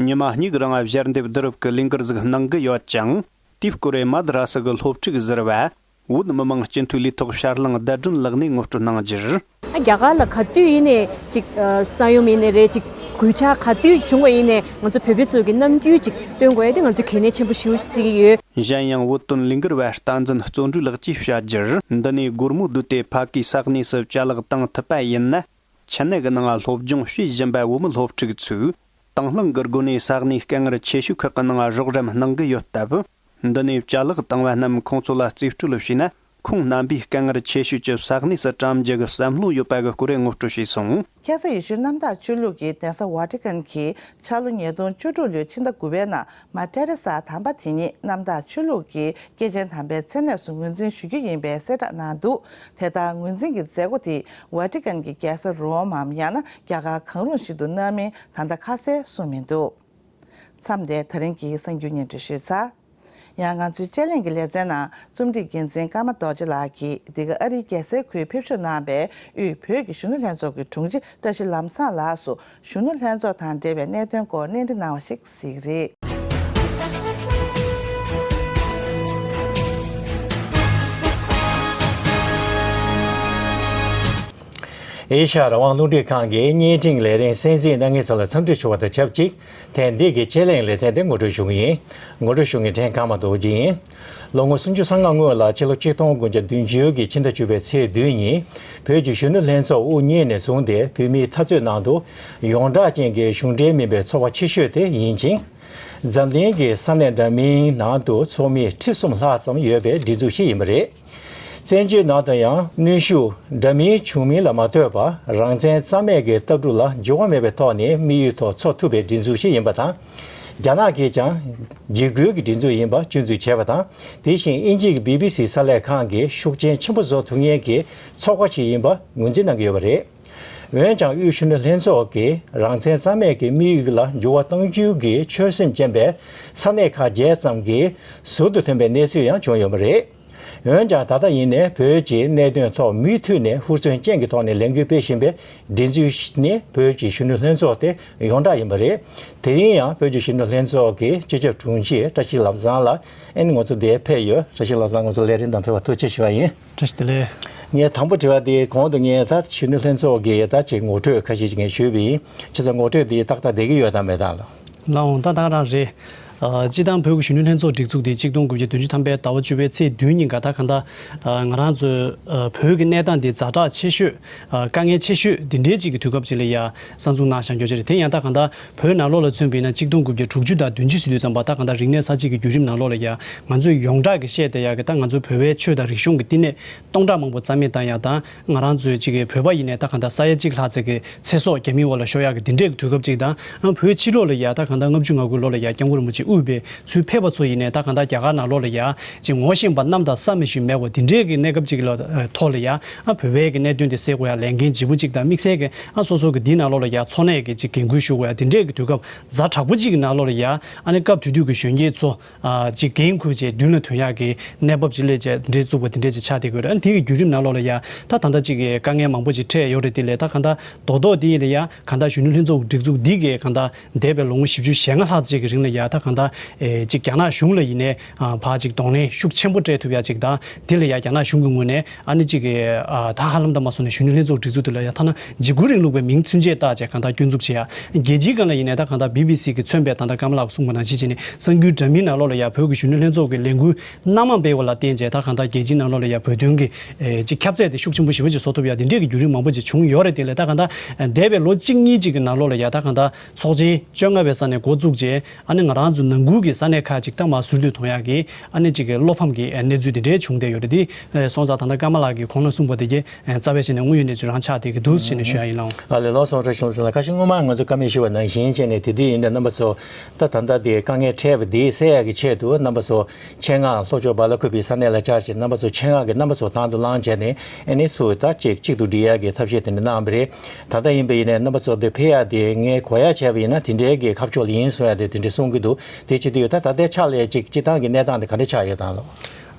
ཉི་མ་གཉིས་ཀྱི་རིང་ཞལ་འདེབས་བསྡུ་རུབ་ཀྱི་ལས་འགུལ་ཟིག་གནང་གི་ཡོད་ཅིང་། དེའི་སྐོར་མ་དི་ར་སི་གི་སློབ་ཕྲུག་ཟུར་པ། བོད་མི་མང་སྤྱི་འཐུས་ལས་ཐོག་ཕྱྭ་གླང་ཟླ་སྒྲོན་ལགས་ནས་ངོ་སྤྲོད་གནང་རྒྱུར། རྒྱ་གར་ལ་ག་དུས་ཡིན་ནའི་ཅིག་ས་ཡོམ་ཡིན་ནའི་རེད། ཅིག་གོད་ཆག་ག་དུས་བྱུང་བ་ཡིན་ནའི་ང་ཚོ་བོད་པའི་ཚོ་གི་རྣམ་འགྱུར་ཅིག་སྟོན་དགོས་ཡ་དེ་ང་ཚོས་གལ་གནད་ཆེན་པོ་ཞེ་པོ་ཅིག་བརྩི་གི་ཡོད། གཞན་ཡང་བོད་དོན་ལས་འགུལ་བ་བསྟན་འཛིན་བརྩོན་འགྲུས་ལགས་ཀྱིས་བཤད་རྒྱུར། འདི་ནས་སྒོར་མོ་བསྡུས་ཏེ་ཕ་གིའི་ས་གནས་སུ་ཅ་ལག་བཏང་ཐུབ་པ་ཡིན་ན། ཆེ་ནའི་གི་ནང་སློབ་སྦྱོང་བྱེད་བཞིན་པ་བོད་མི་སློབ་ཕྲུག་ཚོས་དང་བླངས་ཀྱི་སྒོ་ནས་ས་གནས་དཀའ་ངལ་ཆེ་ཤོས་ཁག་གི་ནང་རོགས་རམ་གནང་གི་ཡོད་སྟབས། འདི་ནས་ཅ་ལག་བཏང་བ་རྣམས་ཁོང་ཚོ་ལ་རྩིས་སྤྲོད་བྱས་ན། ཁོང་རྣམ་པས་དཀའ་ངལ་ཆེ་ཤོས་ཀྱི་ས་གནས་སུ་བཀྲམ་རྒྱུ་གི་བསམ་བློ་ཡོད་པ་གི་སྐོར་ངོ་སྤྲོད་བྱས་སོང་། ཁ་སང་ཡེ་ཤུའི་གནམ་བདག་ཆོས་ལུགས་ཀྱི་གདན་ས་ཝ་ཏི་ཀན་གྱིས་འཆར་ལོ་ཉིས་སྟོང་བཅུ་དྲུག་ལོའི་ཕྱི་ཟླ་དགུ་པའི་ནང་མ་ཏེ་རེ་ས་དམ་པ་དེ་ཉིད་གནམ་བདག་ཆོས་ལུགས་ཀྱི་སྐྱེས་ཆེན་དམ་པའི་མཚན་གནས་སུ་ངོས་འཛིན་ཞུ་རྒྱུ་ཡིན་པའི་གསལ་བསྒྲགས་གནང་འདུག་དེ་ལྟར་ངོས་འཛིན་གྱི་མཛད་སྒོ་དེ་ཝ་ཏི་ཀན་གྱི་རྒྱལ་ས་རོམ་མམ་ཡང་ན་རྒྱ་གར་གང་རུང་ཞིག་ཏུ་གནང་མིན་ད་ལྟ་ཁ་གསལ་གསུངས་མི་འདུག་མཚམས་འདིར་ད་རིང་གི་གསར་འགྱུར་སྙན་སྒྲོན་ཞུས་ཚར། ཡང་ང་ཚོའི་དཔྱད་གླེང་གི་ལེ་ཚན་ནང་རྩོམ་སྒྲིག་འགན་འཛིན་ཀརྨ་རྡོ་རྗེ་ལགས་ཀྱིས་འདི་ག་ཨ་རིའི་རྒྱལ་སའི་ཁུལ་ཕེབས་བསུ་གནང་བའི་དབུས་བོད་ཀྱི་གཞོན་ནུ་ལྷན་ཚོགས་ཀྱི་དྲུང་ཆེ་བཀྲ་ཤིས་ལམ་བཟང་ལགས་སུ་གཞོན་ནུ་ལྷན་ཚོགས་དང་འབྲེལ་བའི་གནད་དོན་སྐོར་གནས་འདྲི་གནང་བ་ཞིག་གཟིགས་རེད། ཨེ་ཤ་ཡ་རང་དབང་རླུང་འཕྲིན་ཁང་གི་བརྙན་འཕྲིན་ལས་རིམ་གསན་གཟིགས་གནང་མཁན་ཚོ་ལ་འཚམས་འདྲི་ཞུ་བ་དང་ཆབས་ཅིག་དེང་འདི་གི་དཔྱད་གླེང་ལེ་ཚན་དེ་ངོ་སྤྲོད་ཞུ་གི་ཡིན། ངོ་སྤྲོད་ཞུ་མཁན་ཕྲན་ཀརྨ་རྡོ་རྗེ་ཡིན། ལོ་ངོ་སུམ་ཅུ་སོ་ལྔ་སྔོན་ལ་ཕྱི་ལོ་ཆིག་སྟོང་དགུ་བརྒྱ་བདུན་ཅུ་གི་ཕྱི་ཟླ་བཅུ་པའི་ཚེས་བདུན་ཉིན་བོད་ཀྱི་གཞོན་ནུ་ལྷན་ཚོགས་དབུ་བརྙེས་ནས་བཟུང་སྟེ་བོད་མིའི་འཐབ་རྩོད་ནང་དུ་ཡོངས་གྲགས་ཅན་གྱི་གཞུང་འབྲེལ་མིན་པའི་ཚོགས་པ་ཆེ་ཤོས་དེ་ཡིན་ཅིང་། འཛམ་གླིང་གི་ས་གནས་འདྲ་མིན་ནང་དུ་ཚོགས་མི་ཁྲི་གསུམ་ལྷག་ཙམ་ཡོད་པའི་སྒྲིག་འཛུགས་ཤིག་ཡིན་པ་རེད། བཙན་བྱོལ་ནང་དུ་ཡང་གནོན་ཤུགས་འདྲ་མིན་བྱུང་མིན་ལ་མ་ལྟོས་པར་རང་བཙན་རྩ་མེད་ཀྱི་ལྟ་གྲུབ་ལ་འགྱུར་བ་མེད་པའི་ཐོག་ནས་དམིགས་ཡུལ་ཐོག་འཚོགས་ཐུབ་པའི་སྒྲིག་འཛུགས་ཤིག་ཡིན་པ་དང་། རྒྱ་ནག་གིས་ཀྱང་འཇིགས་སྐུལ་གྱི་སྒྲིག་འཛུགས་ཡིན་པ་སྐྱོན་འཛུགས་བྱས་པ་དང་། དེ་བཞིན་དབྱིན་ཇི་གི་བི་བི་སི་གསར་ལས་ཁང་གིས་ཤུགས་རྐྱེན་ཆེན་པོ་བཟོ་ཐུབ་མཁན་གྱི་ཚོགས་པ་ཞིག་ཡིན་པ་ངོས་འཛིན་གནང་གི་ཡོད་པ་རེད། འོན་ཀྱང་དབུས་གཞོན་ནུ་ལྷན་ཚོགས་ཀྱིས་རང་བཙན་རྩ་མེད་ཀྱི་དམིགས་ཡུལ་ལ་འགྱུར་བ་གཏོང་རྒྱུ་གི་ཆོད་སེམས་ཅན་པའི་ས་གནས་ཁག་བརྒྱད་ཙམ་གྱི་ཟུར་དུ་ཐོན་པའི་གནས་ཚུལ་ཡང་བྱུང་ཡོད་པ་རེད། འོན་ཀྱང་ད་ལྟ་ཡིན་ནའི་བོད་ཀྱི་གནད་དོན་ཐོག་མུ་མཐུད་ནས་ཧུར་བརྩོན་ཅན་གྱི་ཐོག་ནས་ལས་འགུལ་སྤེལ་བཞིན་པའི་སྒྲིག་འཛུགས་ནི་བོད་ཀྱི་གཞོན་ནུ་ལྷན་ཚོགས་དེ་ཡོངས་གྲགས་ཡིན་པ་རེད། དེ་རིང་ཡང་བོད་ཀྱི་གཞོན་ནུ་ལྷན་ཚོགས་ཀྱི་སྤྱི་ཁྱབ་དྲུང་ཆེ་བཀྲ་ཤིས་ལམ་བཟང་ལགས་ཨ་ནི་ང་ཚོ་འདིར་ཕེབས་ཡོད། བཀྲ་ཤིས་ལམ་བཟང་ང་ཚོ་ལས་རིམ་དང་ཕེབས་པར་ཐུགས་རྗེ་ཆེ་ཞུ་བ་ཡིན། བཀྲ་ཤིས་བདེ་ལེགས། ངས་དང་པོ་དྲི་བ་དེ་གོང་དུ་ངས་ད་གཞོན་ནུ་ལྷན་ཚོགས་ཀྱི་ད་ཅིག་ངོ་སྤྲོད་ཁ་ཤས་ཅིག་ངས་ཞུས་པ་ཡིན། བྱས་ཙང་ངོ་སྤྲོད་དེ་ཏག་ཏག་བསྡད་ཀྱི་ཡོད་དམ་མེད་དམ་ལགས། ལགས་འོང་། ད་ད་ག་རང་རེད། ཨ། སྤྱིར་བཏང་བོད་ཀྱི་གཞོན་ནུ་ལྷན་ཚོགས་སྒྲིག་འཛུགས་དེ་གཅིག་སྟོང་དགུ་བརྒྱ་བདུན་ཅུ་ཐམ་པའི་ཟླ་བ་བཅུ་པའི་ཚེས་བདུན་ཉིན་ཀ་ད་གང་ལྟར། ཨ། ང་རང་ཚོའི། ཨ། བོད་ཀྱི་གནས་སྟངས་དེ་ཛ་དྲག་ཆེ་ཤོས། ཨ། དཀའ་ངལ་ཆེ་ཤོས་དེ་འདྲའི་ཅིག་གི་དུས་སྐབས་ཅིག་ལ་ཡ་གསར་འཛུགས་གནང་བཞག་ཡོད་ཅིག་རེད། དེ་ཡང་ད་གང་ལྟར་བོད་ནང་ལོགས་ལ་མཚོན་པ་ཡིན་ན་གཅིག་སྟོང་དགུ་བརྒྱ་དྲུག་ཅུ་དང་བདུན་ཅུ་ཟེར་དུས་ཙམ་པ་ད་གང་ལྟར་རིག་གནས་གསར་བརྗེ་གི་བརྒྱུད་རིམ་ནང་ལོགས་ལ་ཡ་ང་ཚོས་ཡོངས་གྲགས་ཀྱི་བཤད་བསྡད་ཡག་གི་ད་ང་ཚོའི་བོད་པའི་ཆོས་དང་རིག་གཞུང་གི་བསྟི་གནས་སྟོང་ཕྲག་མང་པོ་རྩ་མེད་བཏང་ཡག་དང་། ང་རང་ཚོའི་ཅིག་གི་བོད་པ་ཡིན་ནའི་ད་གང་ལྟར་ས་ཡ་གཅིག་ལྷག་ཙམ་གྱི་ཚེ་སྲོག་རྒྱ་མིའི་འོག་ལ་ཤོར་ཡག་གི་འདི་འདྲའི་གི་དུས་སྐབས་ཅིག་དང་། ཨ། བོད་ཕྱི་ལོགས་ལ་ཡ་ད་གང་ལྟར་ལྔ་བཅུ་ང་དགུ་ལོ་ལ་ཡ་སྐྱབས་མགོན་རིན་པོ་ཆེ་དབུས་པའི་ཚུར་ཕེབས་པ་ཚོ་ཡིན་ནའི་ད་གང་ལྟར་རྒྱ་གར་ནང་ལོགས་ལ་ཡ་ཅིག་ངོ་ཤེས་པ་གནམ་དང་ས་མེད་ཞིག་མེད་པ་འདི་འདྲའི་གི་གནས་སྐབས་ཅིག་ལ་ཐོག་ལ་ཡ། ཨ། བོད་པའི་གི་གནད་དོན་དེ་སེལ་དགོས་ཡ་ལས་འགན་ལྗིད་པོ་ཅིག་དང་། དམིགས་བསལ་གི་ཨ་སོ་སོ་གི་འདི་ནང་ལོགས་ལ་ཡ་འཚོ་གནས་ཀྱི་ཅིག་འགན་ཁུར་ཞུ་དགོས་ཡ་འདི་འདྲའི་གི་དུས་སྐབས་ཛ་དྲག་པོ་ཅིག་གི་ནང་ལོགས་ལ་ཡ། ཨ་ནི་སྐབས་དེ་དུས་ཀྱི་གཞོན་སྐྱེས་ཚོ། ཨ། ཅིག་འགན་ཁུར་བྱས་མདུན་ལ་ཐོན་ཡག་གི་གནས་བབ་ཅིག་སླེབས་བྱས་འདི་འདྲའི་བཙུགས་པ་འདི་འདྲའི་ཅིག་ཆགས་བསྡད་ཀྱི་ཡོད་རེད། ཨ་ནི་དེ་གི་བརྒྱུད་རིམ་ནང་ལོགས་ལ་ཡ་ད་ད་ལྟ་ཅིག་གི་དཀའ་ངལ་མང་པོ་ཅིག་འཕྲད་ཡོད་རེད། དེ་ལས་ད་གང་ལྟར་རྡོག་རྡོག་འདི་ཡིན་ལ་ཡ་གང་ལྟར་གཞོན་ནུ་ལྷན་ཚོགས་སྒྲིག་འཛུགས་འདི་གི་གང་ལྟར་འདས་པའི་ལོ་ངོ་བཞི་བཅུ་ཞེ་ལྔ་ལྷག་ཅིག་གི་རིང་ལ་ཡ་ད་གང་ལྟར། ཨེ། ཅིག་རྒྱ་ནག་གཞུང་ལ་ཡིན་ནའི། ཨ། ཕར་ཅིག་གདོང་ལེན་ཤུགས་ཆེན་པོ་སྤྲད་ཐུབ་ཡ་ཅིག་དང་། དེ་ལ་ཡ་རྒྱ་ནག་གཞུང་གི་ངོས་ནས་ཨ་ནི་ཅིག་གི། ཨ། ད་ཧ་ལམ་ད་མ་སོང་ནས་གཞོན་ནུ་ལྷན་ཚོགས་སྒྲིག་འཛུགས་དེ་ལ་ཡ་ཐ་ན་འཇིགས་སྐུལ་རིང་ལུགས་པའི་མིང་ཚུན་ཆད་བཏགས་བྱས་གང་ལྟར་སྐྱོན་འཛུགས་བྱེད་ཡ། རྒྱལ་སྤྱིའི་སྒང་ལ་ཡིན་ནའི་ད་གང་ལྟར་བི་བི་སི་གིས་མཚོན་པའི་ད་ལྟ་ཀ་མ་ལགས་གསུངས་པ་ནང་བཞིན་བྱས་ནས་གསར་འགྱུར་འདྲ་མིན་ནང་ལོགས་ལ་ཡ་བོད་ཀྱི་གཞོན་ནུ་ལྷན་ཚོགས་ཀྱི་ལས་འགུལ་སྣ་མང་སྤེལ་བ་ལ་བརྟེན་བྱས་ད་གང་ལྟར་རྒྱལ་སྤྱིའི་ནང་ལོགས་ལ་ཡ་བོད་དོན་གྱི། ཨེ། ཅིག་ཁྱབ་ཚད་དེ་ཤུགས་ཆེན་པོ་ཞེ་པོ་ཅིག་བཟོ་ཐུབ་ཡ་འདི་འདྲས་ཀྱི་བརྒྱུད་རིམ་མང་པོ་ཅིག་བྱུང་ཡོད་རེད། དེ་ལས་ད་གང་ལྟར་འདས་པའི་ལོ་གཅིག་གཉིས་ཅིག་གི་ནང་ལོགས་ལ་ཡ་ད་གང་ལྟར་ཚོགས་ཆེན་བཅོ་ལྔ་པའི་ས་ནས་འགོ་བཙུགས་བྱས། ཨ་ནི་ང་རང་ཚོ་ནང་ཁུལ་གྱི་ས་གནས་ཁག་ཅིག་ད་མར་ཟུར་དུ་གཏོང་ཡག་གི་ཨ་ནི་ཅིག་གི་བློ་ཕམ་གྱི་གནས་ཚུལ་དེ་འདྲའི་བྱུང་བསྡད་ཡོད་རེད། དེ་སོང་ཙང་ད་ལྟ་ཀ་མ་ལགས་ཀྱིས་གོང་ན་གསུངས་པ་དེ་གའི་རྩ་བའི་ཆ་ནས་དངོས་ཡོད་གནས་ཚུལ་རང་ཆགས་བསྡད་ཀྱི་འདུག་ཟེར་ནས་ཞུ་ཡ་ཡིན་ལགས། ཨ་ལས། ལགས་སོ། བཀྲ་ཤིས་ལྷུན་གྲུབ་ལགས། ཁ་ཤས་སྔོན་མ་ང་ཚོ་བཀའ་མོལ་ཞུས་པ་ནང་བཞིན་བྱས་ནས་དེ་དུས་ཡིན་ན་རྣམ་པ་ཚོ་ད་ད་ལྟ་དེ་དཀའ་ངལ་འཕྲད་པ་དེ་སེལ་ཡག་གི་ཆེད་དུ་རྣམ་པ་ཚོ་ཆེད་མངགས་ལྷོ་ཕྱོགས་སྦེ་ལ་ཀུ་པེ་ས་གནས་ལ་བཅར་བྱས་རྣམ་པ་ཚོ་ཆེད་མངགས་ཀྱི་རྣམ་པ་ཚོ་དང་དུ་བླངས་བྱས་ནས་ཨ་ནི་ཚུར་ད་ཅིག་གཅིག་ཏུ་སྒྲིལ་ཡག་གི་ཐབས་ཤེས་དེ་འདྲ་གནང་བ་རེད། ད་ལྟ་ཡིན་པ་ཡིན་ནའི་རྣམ་པ་ཚོ་འདི་ཕེབས་ཡག་དེ་ངས་གོ་ཡག་བྱས་པ་ཡིན་ན་དེ་འདྲའི་གི་ཁ་ཕྱོགས་ལ་ཡིན་གསུང་ཡག་དེ་དེ་འདྲ་གསུང་གི་འདུག་དེ་བྱེད་དུས་ད་ད་ལྟའི་ཆ་ལ་ཅིག་སྤྱིར་བཏང་གི་གནས་སྟངས་དེ་ག་འདྲ་ཆགས་ཡོད་དང་ལོ།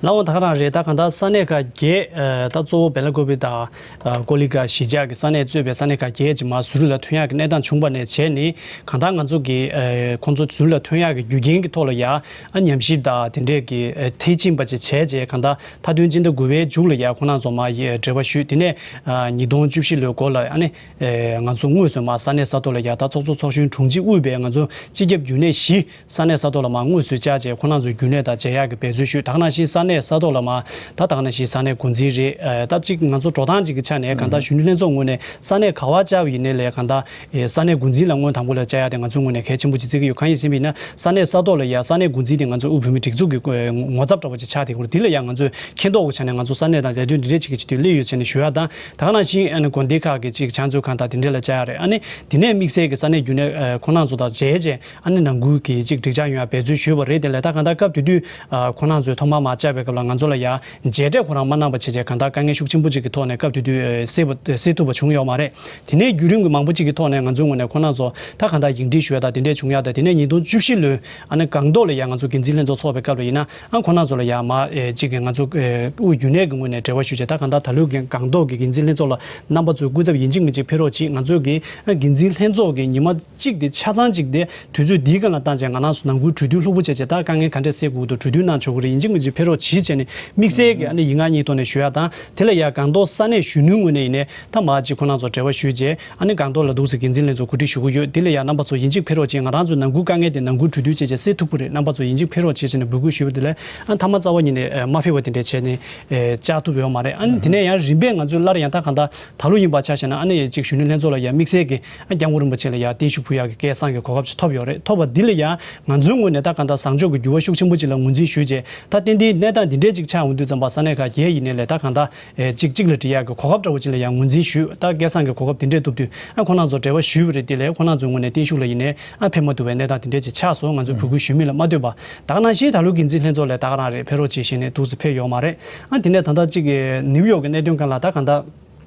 ལགས་འོང་། ད་ག་རང་རེད། ད་གང་ལྟར་ས་གནས་ཁག་བརྒྱད། ཨ། ད་གཙོ་བོ་སྦེ་ལ་ཀུ་པེ་དང་། ཨ། ཀོ་ལི་གྷལ་གཞིས་ཆགས་ཀྱི་ས་གནས་གཙོས་པའི་ས་གནས་ཁག་བརྒྱད་ཅིག་མར་ཟུར་ལ་ཐོན་ཡག་གི་གནས་སྟངས་བྱུང་བ་ནས་བྱས་ནས་གང་ལྟར་ང་ཚོ་གི། ཨ། ཁོང་ཚོ་ཟུར་ལ་ཐོན་ཡག་གི་རྒྱུ་རྐྱེན་གྱི་ཐོག་ལ་ཡ། ཨ། ཉམས་ཞིབ་དང་དེ་འདྲས་ཀྱི། ཨ། མཐིལ་ཕྱིན་པ་ཅིག་བྱས་རྗེས་གང་ལྟར་མཐའ་དོན་སྤྱི་ཟླ་དགུ་པའི་མཇུག་ལ་ཡ་ཁོང་རྣམ་ཚོ་མར་ཡ་འབྲེལ་བ་ཞུས། དེ་ནས། ཨ། ཉིས་སྟོང་བཅུ་བཞི་ལོའི་འགོ་ལ་ཨ་ནི། ཨ། ང་ཚོ་དངོས་སུ་མར་ས་གནས་ས་ཐོག་ལ་ཡ་ད་ཚོགས་གཙོ་ཚོགས་གཞོན་དྲུང་ཆེ་དབུས་པའི་ང་ཚོ་སྤྱི་ཁྱབ་རྒྱུན་ལས་བཞི། ས་གནས་ས་ཐོག་ལ་མར་དངོས་སུ་བཅར་བྱས་ཁོང་རྣམ་ཚོའི་རྒྱུན་ལས་དང་མཇལ་ཡག་གི་འབད་རྩོལ་ཞུས། ད་ག་ནང་བཞིན་ས་གནས་ས་ཐོག་ལ་མར་ད་ད་ག་ནང་བཞིན་ས་གནས་འགོ་འཛིན་རེད། ཨ། ད་གཅིག་ང་ཚོ་འགྲོ་སྟངས་གཅིག་གི་ཆ་ནས་གང་ལྟར་གཞོན་ནུ་ལྷན་ཚོགས་ངོས་ནས་ས་གནས་ག་པར་བཅར་བ་ཡིན་ནའི་ལས་གང་ལྟར། ཨེ། ས་གནས་འགོ་འཛིན་ལ་སྔོན་དང་པོ་ལ་བཅར་ཡག་དེ་ང་ཚོའི་ངོས་ནས་གལ་ཆེན་པོ་ཅིག་བརྩི་གི་ཡོད། གང་ཡིན་ཟེར་བ་ཡིན་ན་ས་གནས་ས་ཐོག་ལ་ཡ་ས་གནས་འགོ་འཛིན་དེ་ང་ཚོ་དབུས་བོད་མིའི་སྒྲིག་འཛུགས་ཀྱི་ངོ་ཚབ་འདྲ་བོ་ཅིག་ཆགས་བསྡད་ཀྱི་ཡོད་རེད། དེ་ལ་ཡ་ང་ཚོས་མཁྱེན་རྟོགས་ཀྱི་ཆ་ནས་ང་ཚོ་ས་གནས་དང་ལས་དོན་འདི་འདྲས་ཅིག་གི་ཆེད་དུ་སླེབས་ཡོད་ཟེར་ནས་ཞུ་ཡག་དང་། ད་ག་ནང་བཞིན་ཨ་ནི་དགོན་སྡེ་ཁག་གི་ཅིག་བྱང་ཆུབ་ཁང་དང་དེ་འདྲས་ལ་བཅར་ཡག་རེད། ཨ་ནི་དེ་ནས་དམིགས་བསལ་གྱི་ས་གནས་རྒྱུན་ལས། ཨ། ཁོང་རྣམ་ཚོ་དང་མཇལ་རྗེས། ཨ་ནི་ནང་ཁུལ་གྱི་ཅིག་འགྲིག་འཇགས་ཡོང་ཡག་འབད་རྩོལ་ཞུས་པ་རེད། དེ་ལས་ད་གང་ལྟར་སྐབས་དེ་དུས། ཨ། ཁོང་རྣམ་ཚོས་ཐོག་མར་མར་བཅར་བའི་སྐབས་ལ་ང་ཚོ་ལ་ཡ་མཇལ་འཕྲད་ཁོ་རང་མ་གནང་པ་བྱས་བྱས་གང་ལྟར་དཀའ་ངལ་ཤུགས་ཆེན་པོ་ཅིག་གི་ཐོག་ནས་སྐབས་དེ་དུས། ཨ། སེལ་བ། སེལ་ཐུབ་པ་བྱུང་ཡོད་མ་རེད། དེ་ནས་བརྒྱུད་རིམ་གྱི་མང་པོ་ཅིག་གི་ཐོག་ནས་ང་ཚོའི་ངོས་ནས་ཁོང་རྣམ་ཚོ་ད་གང་ལྟར་ཡིག་འབྲེལ་ཞུ་ཡག་དང་དེ་འདྲས་བྱུང་ཡག་དང་། དེ་ནས་ཉིས་སྟོང་བཅུ་བཞི་ལོའི་ཨ་ནི་སྒང་ཏོག་ལ་ཡ་ང་ཚོ་འགན་འཛིན་ལྷན་ཚོགས་ཚོགས་པའི་སྐབས་ལ་ཡིན་ན། ཨ། ཁོང་རྣམ་ཚོ་ལ་ཡ་མར། ཨེ། ཅིག་གི་ང་ཚོ། ཨེ། དབུས་རྒྱུན་ལས་ཀྱི་ངོས་ནས་འབྲེལ་བ་ཞུས་བྱས་ད་གང་ལྟར་ད་ལོའི་སྒང་ཏོག་གི་འགན་འཛིན་ལྷན་ཚོགས་ལ་རྣམ་པ་ཚོས་སྐུ་ཚབ་ཡིན་གཅིག་མིན་གཅིག་ཕེབས་རོགས་གྱིས། ང་ཚོ་གི། ཨ། འགན་འཛིན་ལྷན་ཚོགས་ཀྱི་ཉི་མ་གཅིག་དེ་ཆ་ཚང་གཅིག་དེ་དུས་ཚོད་འདིའི་སྒང་ལ་བཏང་བྱས་ང་རང་ཚོ་ནང་ཁུལ་གྲོས་བསྡུར་ལྷུག་པོ་བྱས་བྱས་ད་དཀའ་ངལ་ག་འདྲས་སེལ་དགོས་འདུག་གྲོས་བསྡུར་གནང་ཆོག་གི་རེད། ཡིན་གཅིག་མིན་གཅིག་ཕེབས་རོགས་གྱིས་བྱས་ནས་དམིགས་བསལ་གྱི་ཨ་ནི་ཡིག་ངག་གཉིས་ཐོག་ནས་ཞུ་ཡག་དང་། དེ་ལ་ཡ་སྒང་ཏོག་ས་གནས་གཞོན་ནུའི་ངོས་ནས་ཡིན་ནའི་ད་མར་ཅིག་ཁོང་རྣམ་ཚོ་འབྲེལ་བ་ཞུས་བྱས། ཨ་ནི་སྒང་ཏོག་ལ་འདུག་སེ་འགན་འཛིན་ལྷན་ཚོགས་གོ་སྒྲིག་ཞུ་གི་ཡོད། དེ་ལ་ཡ་རྣམ་པ་ཚོ་ཡིན་གཅིག་ཕེབས་རོགས་གྱིས། ང་རང་ཚོའི་ནང་ཁུལ་དཀའ་ངལ་དེ་ནང་ཁུལ་གྲོས་བསྡུར་བྱས་བྱས་སེལ་ཐུབ་ཀྱི་རེད། རྣམ་པ་ཚོ་ཡིན་གཅིག་ཕེབས་རོགས་བྱེད་བྱས་ནས་འབོད་སྐུལ་ཞུས་པ་དེ་ལས། ཨ། མཐའ་མ་རྩ་བ་ཉིད་ནས། ཨ། མ་ཕེབས་པ་དེ་འདྲས་བྱས་ནས། ཨེ། བཅར་ཐུབ་ཡོད་མ་རེད། ཨ་ནི་དེ་ནས་ཡང་རིམ་པས་ང་ཚོས་སླར་ཡང་ད་གང་ལྟར་ད་ལོ་ཡིན་པ་ཆ་བཞག་ན་ཨ་ནི་ཅིག་གཞོན་ནུ་ལྷན་ཚོགས་ལ་ཡ་དམིགས་བསལ་གྱི། ཨ། སྐྱབས་མགོན་རིན་པོ་ཆེ་ལ་ཡ་བརྟན་བཞུགས་ཕུལ་ཡག་གི་སྐལ་བཟང་གི་གོ་སྐབས་ཅིག་ཐོབ་ཡོད་རེད། ཐོབ་པ་འདི་ལ་ཡ་ང་ཚོའི་ངོས་ནས་ད་གང་ལྟར་བཟང་ཕྱོགས་ཀྱི་འགྱུར་བ་ཤུགས་ཆེན་པོ་ཅིག་ལ་ངོས་འཛིན་ཞུས་བྱས། ད་ཏན་ཏན་གནས་ འདི་འདྲས་ཅིག་ཆགས་ཡོང་དུས་ཙམ་པ་ས་གནས་ཁག་བརྒྱད་ཡིན་ནའི་ལས་ད་གང་ལྟར་ཨེ་གཅིག་གཅིག་ལ་འགྲིག་ཡག་གི་གོ་སྐབས་འདྲ་བོ་ཅིག་ལ་ཡང་ངོས་འཛིན་ཞུས། ད་སྐལ་བཟང་གི་གོ་སྐབས་དེ་འདྲས་ཐོབ་དུས་ཨ་ཁོང་རྣམ་ཚོ་འབྲེལ་བ་ཞུས་པ་རེད། དེ་ལས་ཁོང་རྣམ་ཚོའི་ངོས་ནས་བརྟན་བཞུགས་ལ་ཡིན་ནའི་ཨ་ཕེབས་མ་ཐུབ་པའི་གནས་སྟངས་དེ་འདྲས་ཅིག་ཆགས་སོང་། ང་ཚོས་འབོད་སྐུལ་ཞུ་མིན་ལ་མ་ལྟོས་པ། ད་ག་ནང་བཞིན་ད་ལོའི་འགན་འཛིན་ལྷན་ཚོགས་ལ་ད་ག་རང་རེད། ཕེབས་རོགས་བྱེད་ཞེས་ནས་འདུག་སེ་ཕེབས་ཡོད་མ་རེད། ཨ་དེ་ནས་ད་ལྟ་གཅིག་ནིའུ་ཡོག་གི་གནད་དོན་སྒང་ལ་ད་གང་ལྟར།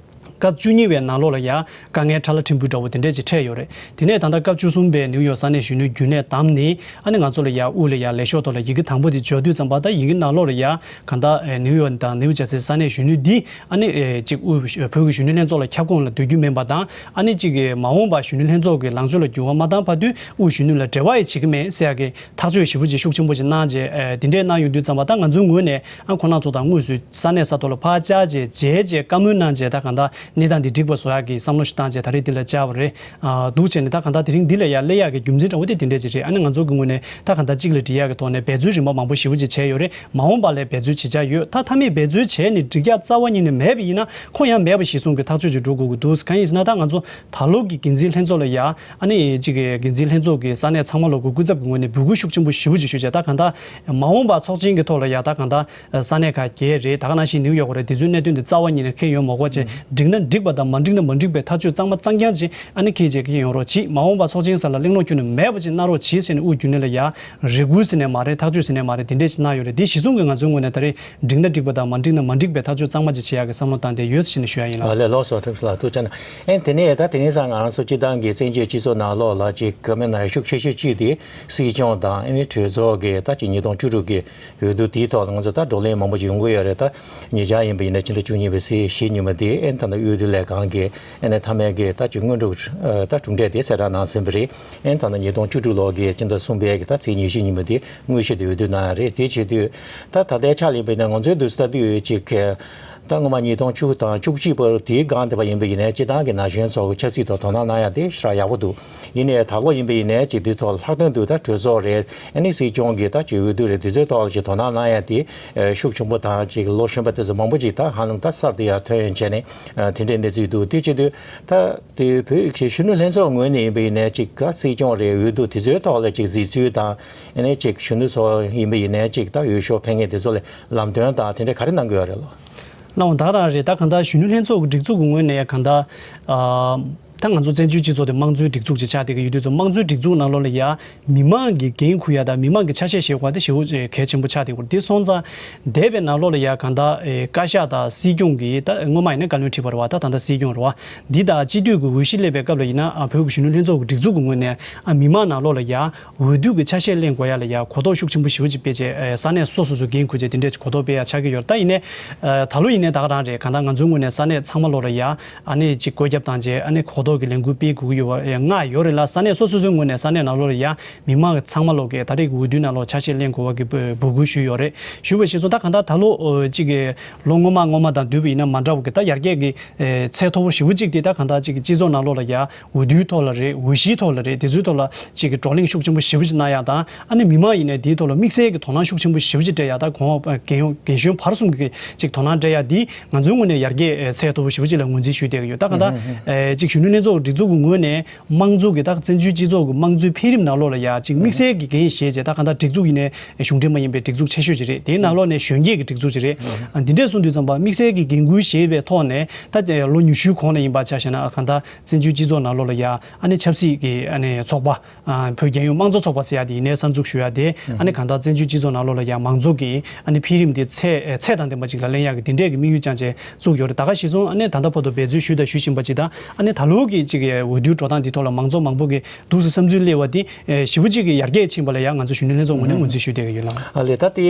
སྐབས་བཅུ་གཉིས་པའི་ནང་ལོགས་ལ་ཡང་དཀའ་ངལ་ཕྲ་ལ་ཕྲན་བུ་འདྲ་བོ་དེ་འདྲས་ཅིག་འཕྲད་ཡོད་རེད། དེ་ནས་ད་ལྟ་སྐབས་བཅུ་གསུམ་པའི་ནིའུ་ཡོག་ས་གནས་གཞོན་ནུའི་རྒྱུན་ལས་བདམས་ནས་ཨ་ནི་ང་ཚོ་ལ་ཡང་དབུ་ལ་ཡང་ལས་ཤོག་ཐོག་ལ་ཡི་གེ་དང་པོ་དེ་འབྱོར་དུས་ཙམ་པ། ད་ཡི་གེ་ནང་ལོགས་ལ་ཡང་གང་ལྟར་ནིའུ་ཡོག་དང་ནིའུ་ཇར་སི་ས་གནས་གཞོན་ནུ་འདི་ཨ་ནི་ཅིག་དབུ་བོད་ཀྱི་གཞོན་ནུ་ལྷན་ཚོགས་ལ་ཁྱབ་ཁོངས་ལ་སྡོད་རྒྱུ་མིན་པ་དང་། ཨ་ནི་ཅིག་མ་འོངས་པ་གཞོན་ནུ་ལྷན་ཚོགས་ཀྱི་ལངས་ཕྱོགས་ལ་འགྱུར་བ་མ་བཏང་བར་དུ་དབུ་གཞོན་ནུ་ལ་འབྲེལ་བ་ཡང་བྱེད་ཀྱི་མེད་ཟེར་ཡག་གི་ཐག་གཅོད་ཞེ་པོ་ཅིག་ཤུགས་ཆེན་པོ་ཅིག་གནང་རྗེས་དེ་འདྲས་གནང་ཡོང་དུས་ཙམ་པ། ད་ང་ཚོའི་ངོས་ནས་ཨ་ཁོང་རྣམ་ཚོ་དང་དངོས་སུ་ས་གནས་ས་ཐོག་ལ་ཕར་བཅར་རྗེས་མཇལ་རྗེས་བཀའ་མོལ་གནང་རྗེས་ད་གང་ལྟར་གནས་སྟངས་འདི་འགྲིག་པ་བཟོ་ཡག་གི་བསམ་བློ་ཞིག་བཏང་རྗེས་ད་རེས་འདི་ལ་བཅར་བ་རེད། ཨ་འདུག་བྱས་ནས་ད་གང་ལྟར་དེ་རིང་འདི་ལ་ཡར་སླེབས་ཡག་གི་རྒྱུ་མཚན་འདྲ་བོ་དེ་དེ་འདྲས་ཅིག་རེད། ཨ་ནི་ང་ཚོ་གི་ངོས་ནས་ད་གང་ལྟར་གཅིག་ལ་སྒྲིལ་ཡག་གི་ཐོག་ནས་འབད་རྩོལ་རིམ་པ་མང་པོ་ཞེ་པོ་ཅིག་བྱས་ཡོད་རེད། མ་འོངས་པ་ལ་འབད་རྩོལ་བྱེད་འཆར་ཡོད། ད་མཐའ་མའི་འབད་རྩོལ་བྱས་ནས་འགྲིག་ཡག་རྩ་བ་ཉིད་ནས་མེད་པ་ཡིན་ན་ཁོ་ཡང་མེད་པ་གཞིར་བཟུང་གི་ཐག་གཅོད་ཅིག་འགྲོ་དགོས་ཀྱི་འདུག་གང་ཡིན་ཟེར་ན་ད་ང་ཚོ་ད་ལོ་གི་འགན་འཛིན་ལྷན་ཚོགས་ལ་ཡ་ཨ་ནི་གཅིག་གི་འགན་འཛིན་ལྷན་ཚོགས་ཀྱི་ས་གནས་ཚང་མ་ལོ་གི་སྐུ་ཚབ་ཀྱི་ངོས་ནས་འབོད་སྐུལ་ཤུགས་ཆེན་པོ་ཞེ་པོ་ཅིག་ཞུས་བྱས། ད་གང་ལྟར་མ་འོངས་པ་ཚོགས་ཆེན་གྱི་ཐོག་ལ་ཡ་ད་གང་ལྟར་ས་གནས་ཁག་བརྒྱད་རེད། ད་ག་ནང་བཞིན་ནིའུ་ཡོག་རེད། དེ་ཚོའི་གནད་དོན་དེ་རྩ་བ་ཉིད་ནས་འཁེལ་ཡོད་མ་དགོས་བྱས། འགྲིག་ན་འགྲིག་པ་དང་མ་འགྲིག་ན་མ་འགྲིག་པའི་ཐག་གཅོད་གཙང་མ་གཙང་རྐྱང་ཅིག་ཨ་ནི་འཁེལ་བྱས་འཁེལ་ཡོང་རོགས་གྱིས། མ་འོངས་པ་ཚོགས་ཆེན་ས་ལ་གླེང་སློང་ཁྱོན་ནས་མེད་པ་ཅིག་གནང་རོགས་གྱིས་ཟེར་ནས་དབུ་རྒྱུན་ལས་ལ་ཡ་རེ་སྐུལ་ཟེར་ནས་མ་རེད། ཐག་གཅོད་ཟེར་ནས་མ་རེད། དེ་འདྲས་ཅིག་གནང་ཡོད་རེད། དེ་གཞི་བཟུང་གི་ང་ཚོའི་ངོས་ནས་ད་རེས་འགྲིག་ན་འགྲིག་པ་དང་མ་འགྲིག་ན་མ་འགྲིག་པའི་ཐག་གཅོད་གཙང་མ་ཅིག་བྱེད་ཡག་གི་བསམ་བློ་བཏང་བསྡད་ཡོད་ཟེར་ནས་ཞུ་ཡག་ཡིན་ལགས། ཨ་ལས། ལགས་སོ། ཐུགས་རྗེ་ཆེ་ལགས། ཐུགས་རྗེ་ཆེ་གནང་། ཨེ་དེ་ནས་ད་དེ་རིང་སང་ང་རང་ཚོ་སྤྱི་བཏང་གི་བཙན་བྱོལ་སྤྱི་ཚོགས་ནང་ལོགས་ལ་ཅིག་བཀའ་མོལ་གནང་ཡག་ཤུགས་ཆེ་ཤོས་ཅིག་དེ་སྲིད་སྐྱོང་དང་ཨ་ནི་གྲོས་ཚོགས་ཀྱི་ད་ཅིག་ཉིས་སྟོང་བཅུ་དྲུག་གི་འོས་བསྡུ་དེའི་ཐོག་ལ་ང་ཚོ་ད་བགྲོ་གླེང་མང་པོ་ཅིག་ཡོང་གི་ཡོད་རེད། ད་ཉེ་ཆར་ཡིན་པ་ཡིན་ན་ཕྱི་ཟླ་བཅུ་གཉིས་པའི་ཚེས་བཞི་ཉིན་མོ་དེ་ཨེ་ད་ལྟ་དབུས་བསྡུ་ལས་ཁང་གི་ཨ་ནི་མཐའ་མའི་གི་ད་ཅིག་སྔོན་འགྲོ་ད་གྲུབ་འབྲས་དེ་གསལ་བསྒྲགས་གནང་ཟིན་པ་རེད། ཨེ་ད་ལྟ་ཉིས་སྟོང་བཅུ་དྲུག་ལོ་གི་སྤྱི་ཟླ་གསུམ་པའི་གི་ད་ཚེས་ཉི་ཤུ་ཉིན་མོ་དེ་དངོས་གཞི་དེ་འོས་བསྡུ་གནང་ཡག་རེད། དེ་བྱེད་དུས་ད་ད་ལྟའི་ཆ་ལ་ཡིན་པ་ཡིན་ན་ང་ཚོའི་འདུག་སེ་ལྟ་དུས་ཅིག་གི་ད་སྔོན་མ་ཉིས་སྟོང་བཅུ་དང་བཅུ་གཅིག་བར་དེའི་སྒང་དེ་བ་ཡིན་པ་ཡིན་ནའི་སྤྱི་བཏང་གི་ན་གཞོན་ཚོ་གི་ཆབ་སྲིད་ཐོག་དོ་སྣང་གནང་ཡག་དེ་ཞེ་དྲག་ཡག་པོ་འདུག་ཡིན་ནའི་ད་ལོ་ཡིན་པ་ཡིན་ནའི་ཅིག་དེ་ཐོག་ལྷག་དོན་དུ་ད་གྲོས་ཚོགས་རེད། ཨ་ནི་སྲིད་སྐྱོང་གི་ད་ཅིག་འོས་བསྡུ་རེད། དེ་ཚོའི་ཐོག་ལ་ཅིག་དོ་སྣང་གནང་ཡག་དེ་ཤུགས་ཆེན་པོ་དང་ཅིག་ལོ་གཞོན་པ་དེ་ཚོ་མང་པོ་ཅིག་ད་ཧ་ལམ་ད་གསར་དུ་ཡར་ཐོན་ཡོང་བྱས་ནས་དེ་འདྲའི་གནས་ཚུལ་འདུག་དེ་བྱེད་དུས་ད་དེ་བོད་ཀྱི་གཞོན་ནུ་ལྷན་ཚོགས་ངོས་ནས་ཡིན་པ་ཡིན་ནའི་ཅིག་ག་སྲིད་སྐྱོང་རེད། འོས་བསྡུ་དེ་ཚོའི་ཐོག་ལ་ཅིག་གཟིགས་ཚུལ་དང་ཨ་ནི་ཅིག་གཞོན་ནུ་ཚོ་ཡིན་པ་ཡིན་ནའི་ཅིག་ད་འོས་ཤོག་འཕེན་མཁན་དེ་ཚོ་ལ་ལམ་སྟོན་དང་དེ་འདྲ་ག་རེ་གནང་གི་ཡོད་རེད་ལགས། གནང་བ་ད་ག་རང་རེད། ད་གང་ལྟར་གཞོན་ནུ་ལྷན་ཚོགས་ཀྱི་སྒྲིག་འཛུགས་ཀྱི་ངོས་ནས་གང་ལྟར་ཨ་ད་ང་ཚོ་བཙན་བྱོལ་སྤྱི་ཚོགས་དེ་དམངས་གཙོའི་སྒྲིག་འཛུགས་ཅིག་ཆགས་བསྡད་ཀྱི་ཡོད་དུས་ཙམ་དམངས་གཙོའི་སྒྲིག་འཛུགས་ནང་ལོགས་ལ་ཡ་མི་མང་གི་འགན་འཁུར་ཡ་དང་མི་མང་གི་ཆ་ཤས་བཞེས་དགོས་པ་དེ་ཞེ་པོ་གལ་ཆེན་པོ་ཆགས་བསྡད་ཀྱི་ཡོད་རེད། དེ་སོང་ཙང་འདས་པའི་ནང་ལོགས་ལ་ཡ་གང་ལྟར་ཨེ་བཀའ་ཤག་དང་སྲིད་སྐྱོང་གིས་ད་སྔོན་མ་ཡིན་ན་བཀའ་བློན་ཁྲི་པ་རེད་བ། ད་ད་ལྟ་སྲིད་སྐྱོང་རེད་བ། འདི་དང་སྤྱི་འཐུས་ཀྱི་འོས་གཞི་སླེབས་པའི་སྐབས་ལ་ཡིན་ན་ཨ་བོད་ཀྱི་གཞོན་ནུ་ལྷན་ཚོགས་ཀྱི་སྒྲིག་འཛུགས་ཀྱི་ངོས་ནས་ཨ་མི་མང་ནང་ལོགས་ལ་ཡ་འོས་བསྡུ་གི་ཆ་ཤས་ལེན་དགོས་ཡ་ལ་ཡ་གོ་རྟོགས་ཤུགས་ཆེན་པོ་ཞེ་པོ་ཅིག་སྤེལ་བྱས་ཨེ་ས་གནས་སོ་སོ་སོའི་འགན་འཁུར་བྱས་དེ་འདྲས་ཅིག་གོ་རྟོགས་སྤེལ་ཡ་ཆགས་ཀྱི་ཡོད་རེད། ད་ཡིན་ནའི་ཨ་ད་ལོ་ཡིན་ནའི་ད་ག་རང་རེད། གང་ལྟར་ང་ཚོའི་ངོས་ནས་ས་གནས་ཚང་མ་ལོགས་ལ་ཡ་ཨ་ནི་ཅིག་བཀོད་ཁྱབ་བཏང་བྱས་ཨ་ནི་གོ་རྟོགས་ཀྱི་ལས་འགུལ་སྤེལ་དགོས་ཀྱི་ཡོད་པ་ཨེ་ལྔ་ཡོད་རེད་ལ། ས་གནས་སོ་སོ་སོའི་ངོས་ནས་ས་གནས་ནང་ལོགས་ལ་ཡ་མི་མང་ཚང་མ་ལོགས་ཀྱིས་ད་རེས་ཀྱི་འོས་བསྡུའི་ནང་ལོགས་ཆ་ཤས་ལེན་དགོས་པ་གི་འབོད་སྐུལ་ཞུས་ཡོད་རེད། ཞུས་པ་ཞིག་སོང་ད་གང་ལྟར་ད་ལོ་ཨ་ཅིག་གི་ལོ་སྔོན་མ་སྔོན་མ་དང་བསྡུར་བ་ཡིན་ན་མ་འདྲ་བ་གི་ད་ཡར་རྒྱས་ཀྱི་ཨེ་ཚད་མཐོ་པོ་ཞེ་པོ་ཅིག་དེ་ད་གང་ལྟར་ཅིག་གི་སྤྱི་ཚོགས་ནང་ལོགས་ལ་ཡ་འོས་བསྡུའི་ཐོག་ལ་རེད། འོས་གཞིའི་ཐོག་ལ་རེད། དེ་ཚོའི་ཐོག་ལ་ཅིག་གི་བགྲོ་གླེང་ཤུགས་ཆེན་པོ་ཞེ་པོ་ཅིག་གནང་ཡག་དང་ཨ་ནི་མི་མང་ཡིན་ནའི་དེའི་ཐོག་ལ་དམིགས་བསལ་གྱི་དོ་སྣང་ཤུགས་ཆེན་པོ་ཞེ་པོ་ཅིག་སྤྲད་ཡག་ད་གོང་འོག་རྒན་གཞོན་བར་གསུམ་གྱི་ཅིག་དོ་སྣང་སྤྲད་ཡག་འདི་ང་ཚོའི་ངོས་ནས་ཡར་རྒྱས་ཚད་མཐོ་པོ་ཞེ་པོ་ཅིག་ལ་ངོས་འཛིན་ཞུས་བསྡད་ཀྱི་ཡོད། ད་གང་ལྟར་ཨེ་ཅིག་གཞོན་ནུ་ལྷན་ཚོགས་སྒྲིག་འཛུགས་ཀྱི་ངོས་ནས་དམངས་གཙོ་གི་ད་བཙན་བྱོལ་སྤྱི་ཚོགས་ཀྱི་དམངས་གཙོའི་འཕེལ་རིམ་ནང་ལོགས་ལ་ཡ་ཅིག་དམིགས་བསལ་གྱི་འགན་བཞེས་བྱས། ད་གང་ལྟར་སྒྲིག་འཛུགས་ཡིན་ནའི་གཞུང་འབྲེལ་མ་ཡིན་པའི་སྒྲིག་འཛུགས་ཆེ་ཤོས་ཅིག་རེད། དེའི་ནང་ལོགས་ནས་གཞོན་སྐྱེས་ཀྱི་སྒྲིག་འཛུགས་ཅིག་རེད། འདི་འདྲས་གསུངས་དུས་ཙམ་པ་དམིགས་བསལ་གྱི་འགན་འཁུར་བཞེས་པའི་ཐོག་ནས་ད་ལོ་ཉི་ཤུའི་གོང་ལ་ཡིན་པ་ཆ་བཞག་ན་གང་ལྟར་བཙན་བྱོལ་སྤྱི་ཚོགས་ནང་ལོགས་ལ་ཡ་ཨ་ནི་ཆབ་སྲིད་ཀྱི་ཨ་ནི་ཚོགས་པ་ཨ་བོད་རྒྱལ་ཡོངས་དམངས་གཙོ་ཚོགས་པ་ཟེར་ཡ་དེ་ཡིན་ནའི་གསར་འཛུགས་ཞུ་ཡ་དེ་ཨ་ནི་གང་ལྟར་བཙན་བྱོལ་སྤྱི་ཚོགས་ནང་ལོགས་ལ་ཡ་མང་གཙོ་གི་ཨ་ནི་འཕེལ་རིམ་དེ་ཚད་ཚད་དང་ལྡན་པ་ཅིག་ལ་ལེན་ཡག་གི་དེ་འདྲས་ཀྱི་དམིགས་ཡུལ་བཅངས་བྱས་བཙུགས་ཡོད་རེད། ད་ག་གཞི་བཟུང་ཨ་ནི་ད་ལྟ་བར་དུ་འབད་རྩོལ་ཞུས་དང་ཞུ་བཞིན་པ་ཅིག་དང་ཨ་ནི་ད་ལོ་གི་ཅིག་འོས་བསྡུའི་འགྲོ་སྟངས་འདི་ཐོག་ལ་མང་ཚོགས་མང་པོ་གི་འདུག་སེ་བསམ་ཚུལ་སླེབས་པ་འདི་ཞེ་པོ་ཅིག་གི་ཡར་རྒྱས་ཕྱིན་པ་ལ་ཡང་ང་ཚོ་གཞོན་ནུ་ལྷན་ཚོགས་ངོས་ནས་ངོས་འཛིན་ཞུ་བསྡད་ཀྱི་ཡོད་ལགས། ཨ་ལས། ད་ལྟའི་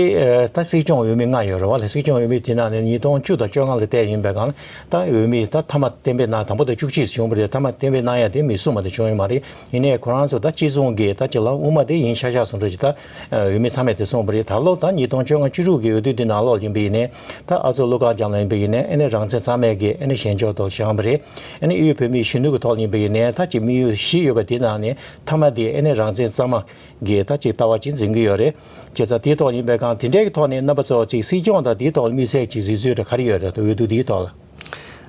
ད་སྲིད་སྐྱོང་འོས་མི་ལྔ་ཡོད་རེད་བ། ལས་སྲིད་སྐྱོང་འོས་མི་དེ་ནང་ནས་ཉིས་སྟོང་བཅུ་དང་བཅོ་ལྔ་ལ་བལྟས་ཡིན་པའི་སྒང་ད་འོས་མི་ད་མཐའ་མ་གཏན་འབེབས་གནང་། དང་པོ་ད་བཅུ་གཅིག་བྱུང་བ་རེད། མཐའ་མ་གཏན་འབེབས་གནང་ཡ་དེ་མི་གསུམ་མ་གཏོགས་བྱུང་ཡོད་མ་རེད། ཡིན་ནའི་ཁོ་རང་ཚོ་ད་གཅིག་མཚུངས་ཀྱི་ད་གཅིག་ལ་དབུ་མ་དེ་ཡིན་ཤག་ཤག་སོང་འདྲ་ཅིག་ད་འོས་མི་ཚང་མས་དེ་གསུངས་པ་རེད། ད་ལོ་ད་ཉིས་སྟོང་བཅོ་ལྔ་བཅུ་དྲུག་གི་འོས་བསྡུ་དེ་ནང་ལོགས་ཡིན་པ་ཡིན་ནའི་ད་ཨ་ཚོགས་ཀླུ་མཁར་བྱམས་ལ་ཡིན་པ་ཡིན་ནའི་ཨ་ནི་རང་བཙན་གཙང་མའི་གི་ཨ་ནི་བཞེངས་ཕྱོགས་ཐོག་བཞེངས་པ་རེད། ཨ་ནི་དབུས་བོད་མིའི་གཞོན་ནུ་གི་ཐོག་ལ་ཡིན་པ་ཡིན་ནའི་ད་གཅིག་དམིགས་ཡུལ་བཞི་ཡོད་པ་དེ་ནང་ནས་མཐའ་མ་དེ་ཨ་ནི་རང་བཙན་གཙང་མ་གི་ད་གཅིག་ལྟ་བ་གཅིག་འཛིན་གྱི་ཡོད་རེད། བྱས་ཙང་དེའི་ཐོག་ཡིན་པའི་སྒང་དེ་འདྲའི་གི་ཐོག་ནས་རྣམ་པ་ཚོ་གཅིག་སྲིད་སྐྱོང་དང་དེའི་ཐོག་ལ་དམིགས་བསལ་གྱི་གཟིགས་ཚུལ་འདྲ་ག་རེ་ཡོད་རེད། འོས་བསྡུ་དེའི་ཐོག་ལ།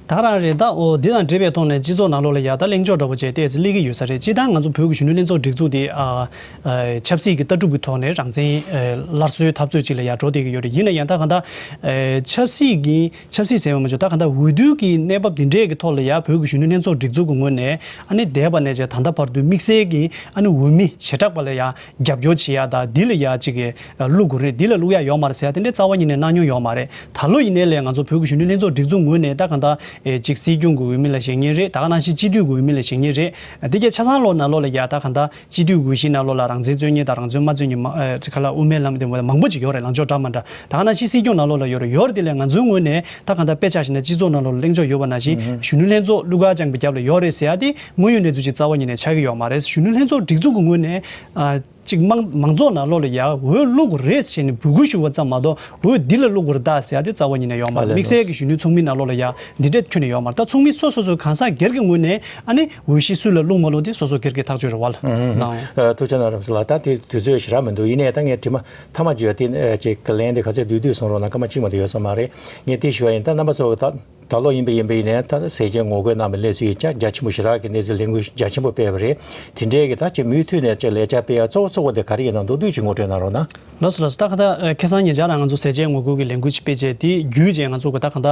ད་ག་རང་རེད། ད་འོ་འདི་དང་འབྲེལ་བའི་ཐོག་ནས་སྤྱི་ཚོགས་ནང་ལོགས་ལ་ཡ་ད་གླེང་ཕྱོགས་འདྲ་པོ་བྱས་ཏོག་ཙམ་སླེབས་ཀྱི་ཡོད་ས་རེད། སྤྱིར་བཏང་ང་ཚོ་བོད་ཀྱི་གཞོན་ནུ་ལྷན་ཚོགས་སྒྲིག་འཛུགས་འདི་ཨ་ཨ་ཆབ་སྲིད་ཀྱི་ལྟ་གྲུབ་ཀྱི་ཐོག་ནས་རང་བཙན་ཨ་སླར་གསོའི་འཐབ་རྩོད་ཅིག་ལ་ཡ་འགྲོ་བསྡད་ཀྱི་ཡོད་རེད། ཡིན་ན་ཡང་ད་གང་ལྟར་ཨ་ཆབ་སྲིད་ཀྱི་ཆབ་སྲིད་ཟེར་བ་མ་བྱུང་། ད་གང་ལྟར་འོས་བསྡུ་གི་གནས་བབ་འདི་འདྲས་ཀྱི་ཐོག་ལ་ཡ་བོད་ཀྱི་གཞོན་ནུ་ལྷན་ཚོགས་སྒྲིག་འཛུགས་ཀྱི་ངོས་ནས་ཨ་ནི་འདས་པ་ནས་བྱས་ད་ལྟ་བར་དུ་དམིགས་བསལ་གྱི་ཨ་ནི་འོས་མི་བྱེ་བྲག་པ་ལ་ཡ་རྒྱབ་སྐྱོར་བྱེད་ཡ་དང་འདི་ལ་ཡ་གཅིག་གི་བླུག་དགོས་རེད། འདི་ལ་བླུག་ཡ་ཡོད་མ་རེད་ཟེར་ཡ་དེ་འདྲའི་རྩ་བ་ཉིད་ནས་གནང་མྱོང་ཡོད་མ་རེད། ད་ལོ་ཡིན་ནའི་ལས་ང་ཚོ་བོད་ཀྱི་གཞོན་ནུ་ལྷན་ཚོགས་སྒྲིག་འཛུགས་ངོས་ནས་ད་གང་ལྟར་ཨེ་གཅིག་སྲིད་སྐྱོང་གི་འོས་མི་ལ་བཞེངས་མཁན་རེད། ད་ག་ནང་བཞིན་སྤྱི་འཐུས་ཀྱི་འོས་མི་ལ་བཞེངས་མཁན་རེད། འདི་གའི་ཆ་ཚང་ལོ་ནང་ལོགས་ལ་ཡ་ད་གང་ལྟར་སྤྱི་འཐུས་འོས་གཞི་ནང་ལོགས་ལ་རང་བཙན་རྩོད་མཁན་དང་རང་བཙན་མ་རྩོད་མཁན་མ་ཨེ་ཅིག་ག་ལ་དབུ་མའི་ལམ་དེ་མང་པོ་ཅིག་ཡོད་རེད། ལངས་ཕྱོགས་འདྲ་མི་འདྲ། ད་ག་ནང་བཞིན་སྲིད་སྐྱོང་ནང་ལོགས་ལ་ཡོད་རེད། ཡོད་རེད། དེ་ལས་ང་ཚོའི་ངོས་ནས་ད་གང་ལྟར་དཔེ་ཆ་བཞག་ན་སྤྱི་ཚོགས་ནང་ལོགས་ལ་གླེང་ཕྱོགས་ཡོད་པ་ནང་བཞིན་གཞོན་ནུ་ལྷན་ཚོགས་ཀླུ་མཁར་བྱམས་ཀྱི་རྒྱབ་ལ་ཡོད་རེད་ཟེར་ཡ་དེ་དངོས་ཡོད་གནས་ཚུལ་ཅིག་རྩ་བ་ཉིད་ནས་ཆགས་ཀྱི་ཡོད་མ་རེད། གཞོན་ནུ་ལྷན་ཚོགས་སྒྲིག་འཛུགས་ཀྱི་ངོས་ནས་ཨ། གཅིག་མང་མང་ཚོགས་ནང་ལོགས་ལ་ཡ་འོས་བླུག་དགོས་རེད་ཟེར་ནས་འབོད་སྐུལ་ཞུ་བ་ཙམ་མ་གཏོགས་འོས་འདི་ལ་བླུག་དགོས་རེད་ད་ཟེར་ཡ་དེ་རྩ་བ་ཉིད་ནས་ཡོད་མ་རེད། དམིགས་བསལ་གྱི་གཞོན་ནུ་ཚོགས་མི་ནང་ལོགས་ལ་ཡ་འདི་འདྲས་ཁྱོན་ནས་ཡོད་མ་རེད། ད་ཚོགས་མི་སོ་སོ་སོའི་གང་ཟག་སྒེར་གྱི་ངོས་ནས་ཨ་ནི་འོས་གཞི་སུ་ལ་བླུག་མ་བླུག་དེ་སོ་སོ་སྒེར་གྱི་ཐག་གཅོད་རེད་བ་ལ། ཨུམ། ནའོ། ཨ་ཐུགས་རྗེ་གནང་རབ་སོ་ལགས། ད་དེ་དུས་ཚོད་ཞེ་དྲག་མི་འདུག་ཡིན་ནའི་ད་ངས་དྲི་མ་མཐའ་མ་བརྗོད་དེ་ཨ་ཅིག་གི་ལན་དེ་ག་ཚོད་བསྡུས་བསྡུས་གསུང་རོགས་གནང་། སྐར་མ་གཅིག་མ་གཏོགས་ཡོད་ས་མ་རེད། ངས་དེ་ཞུ་བ་ཡིན། ད་རྣམ་པ་ཚོ་ད། ད་ལོ་ཡིན་པ་ཡིན་པ་ཡིན་ནའི་ད་ཟས་བཅད་ངོ་རྒོལ་གནང་བའི་གནས་ཚུལ་ཡིན་ཀྱང་རྒྱ་ཆེན་པོ་ཞེ་དྲག་གི་གནས་ཚུལ་ལས་འགུལ་རྒྱ་ཆེན་པོ་སྤེལ་བ་རེད། དེ་འདྲའི་གི་ད་ཅིག་མུ་མཐུད་ནས་ཅིག་ལས་འཆར་སྤེལ་ཡ་གཙོ་བོ་གཙོ་བོ་དེ་ག་རེ་ཡིན་ན་མདོར་བསྡུས་ཅིག་ངོ་སྤྲོད་གནང་རོགས་གནང་། ལགས་སོ་ལགས་སོ། ད་ག་ད་ཁ་སང་ཉེ་ཆར་རང་ང་ཚོ་ཟས་བཅད་ངོ་རྒོལ་གྱི་ལས་འགུལ་ཅིག་སྤེལ་རྗེས་དེ་བརྒྱུད་རྗེས་ང་ཚོ་གི་ད་ག་ད་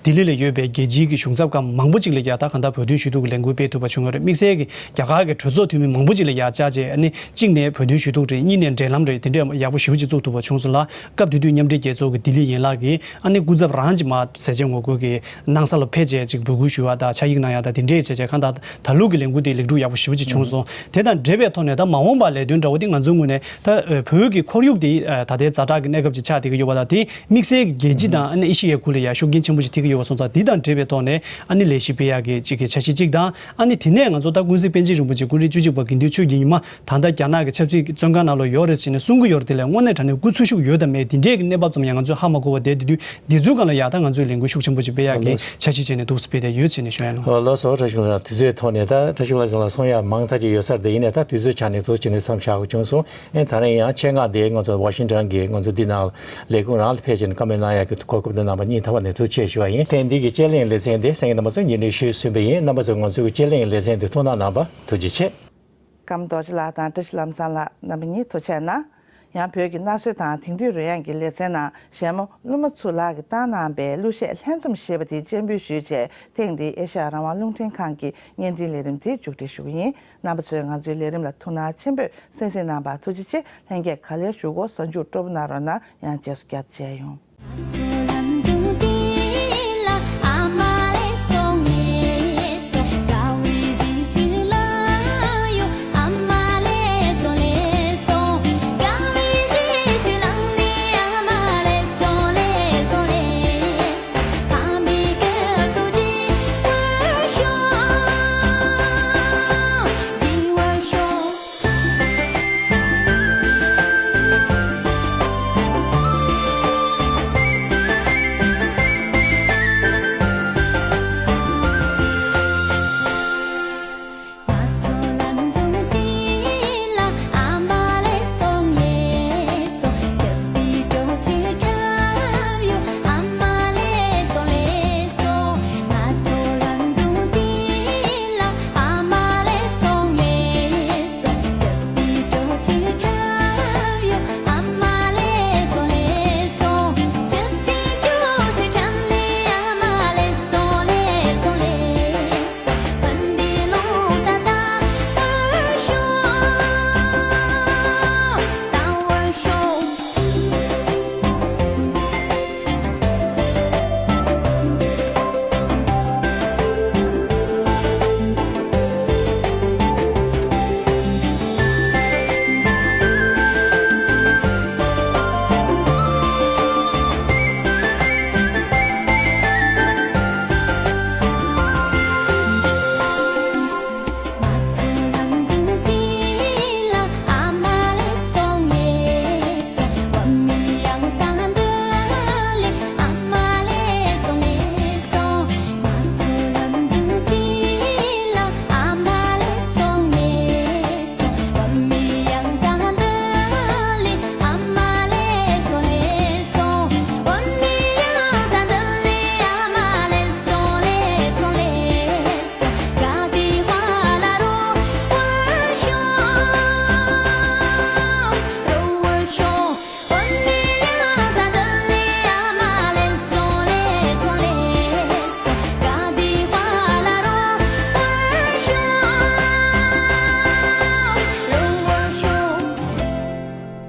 ལྡི་ལི་ལ་ཡོད་པའི་རྒྱལ་སྤྱིའི་གི་གཞུང་ཚབ་ཁག་མང་པོ་ཅིག་ལ་ཡ་ད་ག་ད་བོད་དོན་ཞུ་གཏུག་གི་ལས་འགུལ་སྤེལ་ཐུབ་པ་བྱུང་ཡོད་རེད། དམིགས་བསལ་གྱི་རྒྱ་གར་གྱི་གྲོས་ཚོགས་འཐུས་མི་མང་པོ་ཅིག་ལ་ཡ་བཅར་རྗེས་ཨ་ནི་གཅིག་ནས་བོད་དོན་ཞུ་གཏུག་རེད། གཉིས་ནས་འབྲེལ་ལམ་རེད། དེ་འདྲས་ཡག་པོ་ཞེ་པོ་ཅིག་བཙུགས་ཐུབ་པ་བྱུང་སོང་ལ། སྐབས་དེ་དུས་མཉམ་འབྲེལ་རྒྱལ་ཚོགས་ཀྱི་ལྡི་ལི་ཡན་ལག་གིས་ཨ་ནི་སྐུ་ཚབ་རང་གཅིག་མ་ཟས་བཅད་ངོ་རྒོལ་གྱི་ནང་ས་ལ་ཕེབས་བྱས་ཅིག་འབོད་སྐུལ་ཞུ་བ་དང་ཕྱག་ཡིག་གནང་ཡ་དང་དེ་འདྲས་བྱས་བྱས་གང་ལྟར་ད་ལོ་གི་ལས་འགུལ་དེ་ལེགས་གྲུབ་ཡག་པོ་ཞེ་པོ་ཅིག་བྱུང་སོང་། དེ་དང་འབྲེལ་བའི་ཐོག་ནས་ད་མ་འོངས་པ་ལས་དོན་འདྲ་བོ་དེ་ང་ཚོའི་ངོས་ནས་ད་ཨ་བོད་ཀྱི་ཁོར་ཡུག་དེ་ཨ་ད་ལྟའི་ཛ་དྲག་གི་གནས་སྐབས་ཅིག་ཆགས་བསྡད་ཀྱི་ཡོད་པ་དང་དེ་དམིགས་བསལ་གྱི་རྒྱལ་སྤྱི་དང་ཨ་ནི་ཨེ་ཤེ་ཡའི་ཁུལ་ལ་ཡ་ཤུགས་རྐྱེན་ཆེན་པོ་ཞིག་ཐེབས་ཀྱི་ཡོད་པ་སོང་ཙང་དེ་དང་འབྲེལ་བའི་ཐོག་ནས་ཨ་ནི་ལས་གཞི་སྤེལ་ཡག་གི་ཅིག་གི་འཆར་གཞི་གཅིག་དང་། ཨ་ནི་དེ་ནས་ང་ཚོ་ད་ཀུན་གཟིགས་པཎ་ཆེན་རིན་པོ་ཆེ་སྐུ་ཕྲེང་བཅུ་གཅིག་པ་དགེ་འདུན་ཆོས་ཀྱི་ཉི་མ་ད་ལྟ་རྒྱ་ནག་གི་ཆབ་སྲིད་བཙོན་ཁང་ནང་ལ་ཡོད་རེད་ཟེར་ནས་གསུང་གི་ཡོད་རེད། དེ་ལས་དངོས་གནས་དྲང་གནས་སྐུ་འཚོ་བཞུགས་ཡོད་དམ་མེད་དེ་འདྲས་ཀྱི་གནས་བབ་ཙམ་ཡང་ང་ཚོས་ཧ་མ་གོ་བ་བསྡད་དེ་དུས་འདི་ཚོའི་སྒང་ལ་ཡ་ད་ང་ཚོས་ལས་འགུལ་ཤུགས་ཆེན་པོ་ཅིག་སྤེལ་ཡག་གི་འཆར་གཞི་བྱས་ནས་འདུག་སེ་སྤེལ་བསྡད་ཡོད་ཟེར་ནས་ཞུ་ཡ་ཡིན། ལགས་སོ། བཀྲ་ཤིས་ལགས། དུས་ཚོད་ཐོག་ནས་ད་བཀྲ་ཤིས་ལགས་ལ་གསུང་ཡ་མང་ཐག་ཅིག་ཡོད་ས་རེད། ཡིན་ནའི་ད་དུས་ཚོད་ཆ་ནས་ཚོ་ཅིག་ནས་མཚམས་བཞག་དགོས་བྱུང་སོང་། ཨེ་ད་རིང་ཡང་ཆེད་མངགས་དེ་ང་ཚོ་ཝ་ཤིང་ཊོན་གྱི་ང་ཚོ་འདི་ནང་ལས་ཁུངས་རང་ལ་ཕེབས་བྱས་ནས་བཀའ་མོལ་གནང་ཡག་གི་གོ་སྐབས་འདི་གནང་བ་སྙིང་ཐག་པ་ནས་ཐུགས་རྗེ་ཆེ་ཞུ་བ་ཡིན། ཐེངས་འདི་གི་དཔྱད་གླེང་ལེ་ཚན་འདི་གསན་མཁན་རྣམ་པ་ཚོ་སྙན་སྒྲོན་ཞུས་ཟིན་པ་ཡིན། རྣམ་པ་ཚོས་ང་ཚོའི་དཔྱད་གླེང་ལེ་ཚན་འདི་ཐུགས་སྣང་གནང་བར་ཐུགས་རྗེ་ཆེ། ཀརྨ་རྡོ་རྗེ་ལགས་དང་བཀྲ་ཤིས་ལམ་བཟང་ལགས་རྣམ་པ་གཉིས་ཐུགས་རྗེ་གནང་། ཡང་བོད་ཀྱི་གནའ་སྲོལ་དང་དེང་དུས་རོལ་དབྱངས་ཀྱི་ལེ་ཚན་ནང་གཞས་མ་ཀླུ་མོ་ཚུར་ལགས་ཀྱིས་བཏང་གནང་པའི་གླུ་གཞས་ལྷན་འཛོམས་ཞེས་པ་དེ་སྤྱན་འབུལ་ཞུས་རྗེས་ཐེངས་འདིའི་ཨེ་ཤ་ཡ་རང་དབང་རླུང་འཕྲིན་ཁང་གི་བརྙན་འཕྲིན་ལས་རིམ་དེ་མཇུག་སྒྲིལ་ཞུ་གི་ཡིན། རྣམ་པ་ཚོས་ང་ཚོའི་ལས་རིམ་ལ་ཐུགས་སྣང་ཆེན་པོས་གསན་གཟིགས་གནང་བར་ཐུགས་རྗེ་ཆེ། ལྷན་རྒྱས་ག་ལེར་བཞུགས་སྒོ་གཟའ་མཇུག་སྤྲོ་པོ་གནང་རོགས་གནང་། ཡང་རྗེས་སུ་བསྐྱར་དུ་མཇལ་ཡོང་།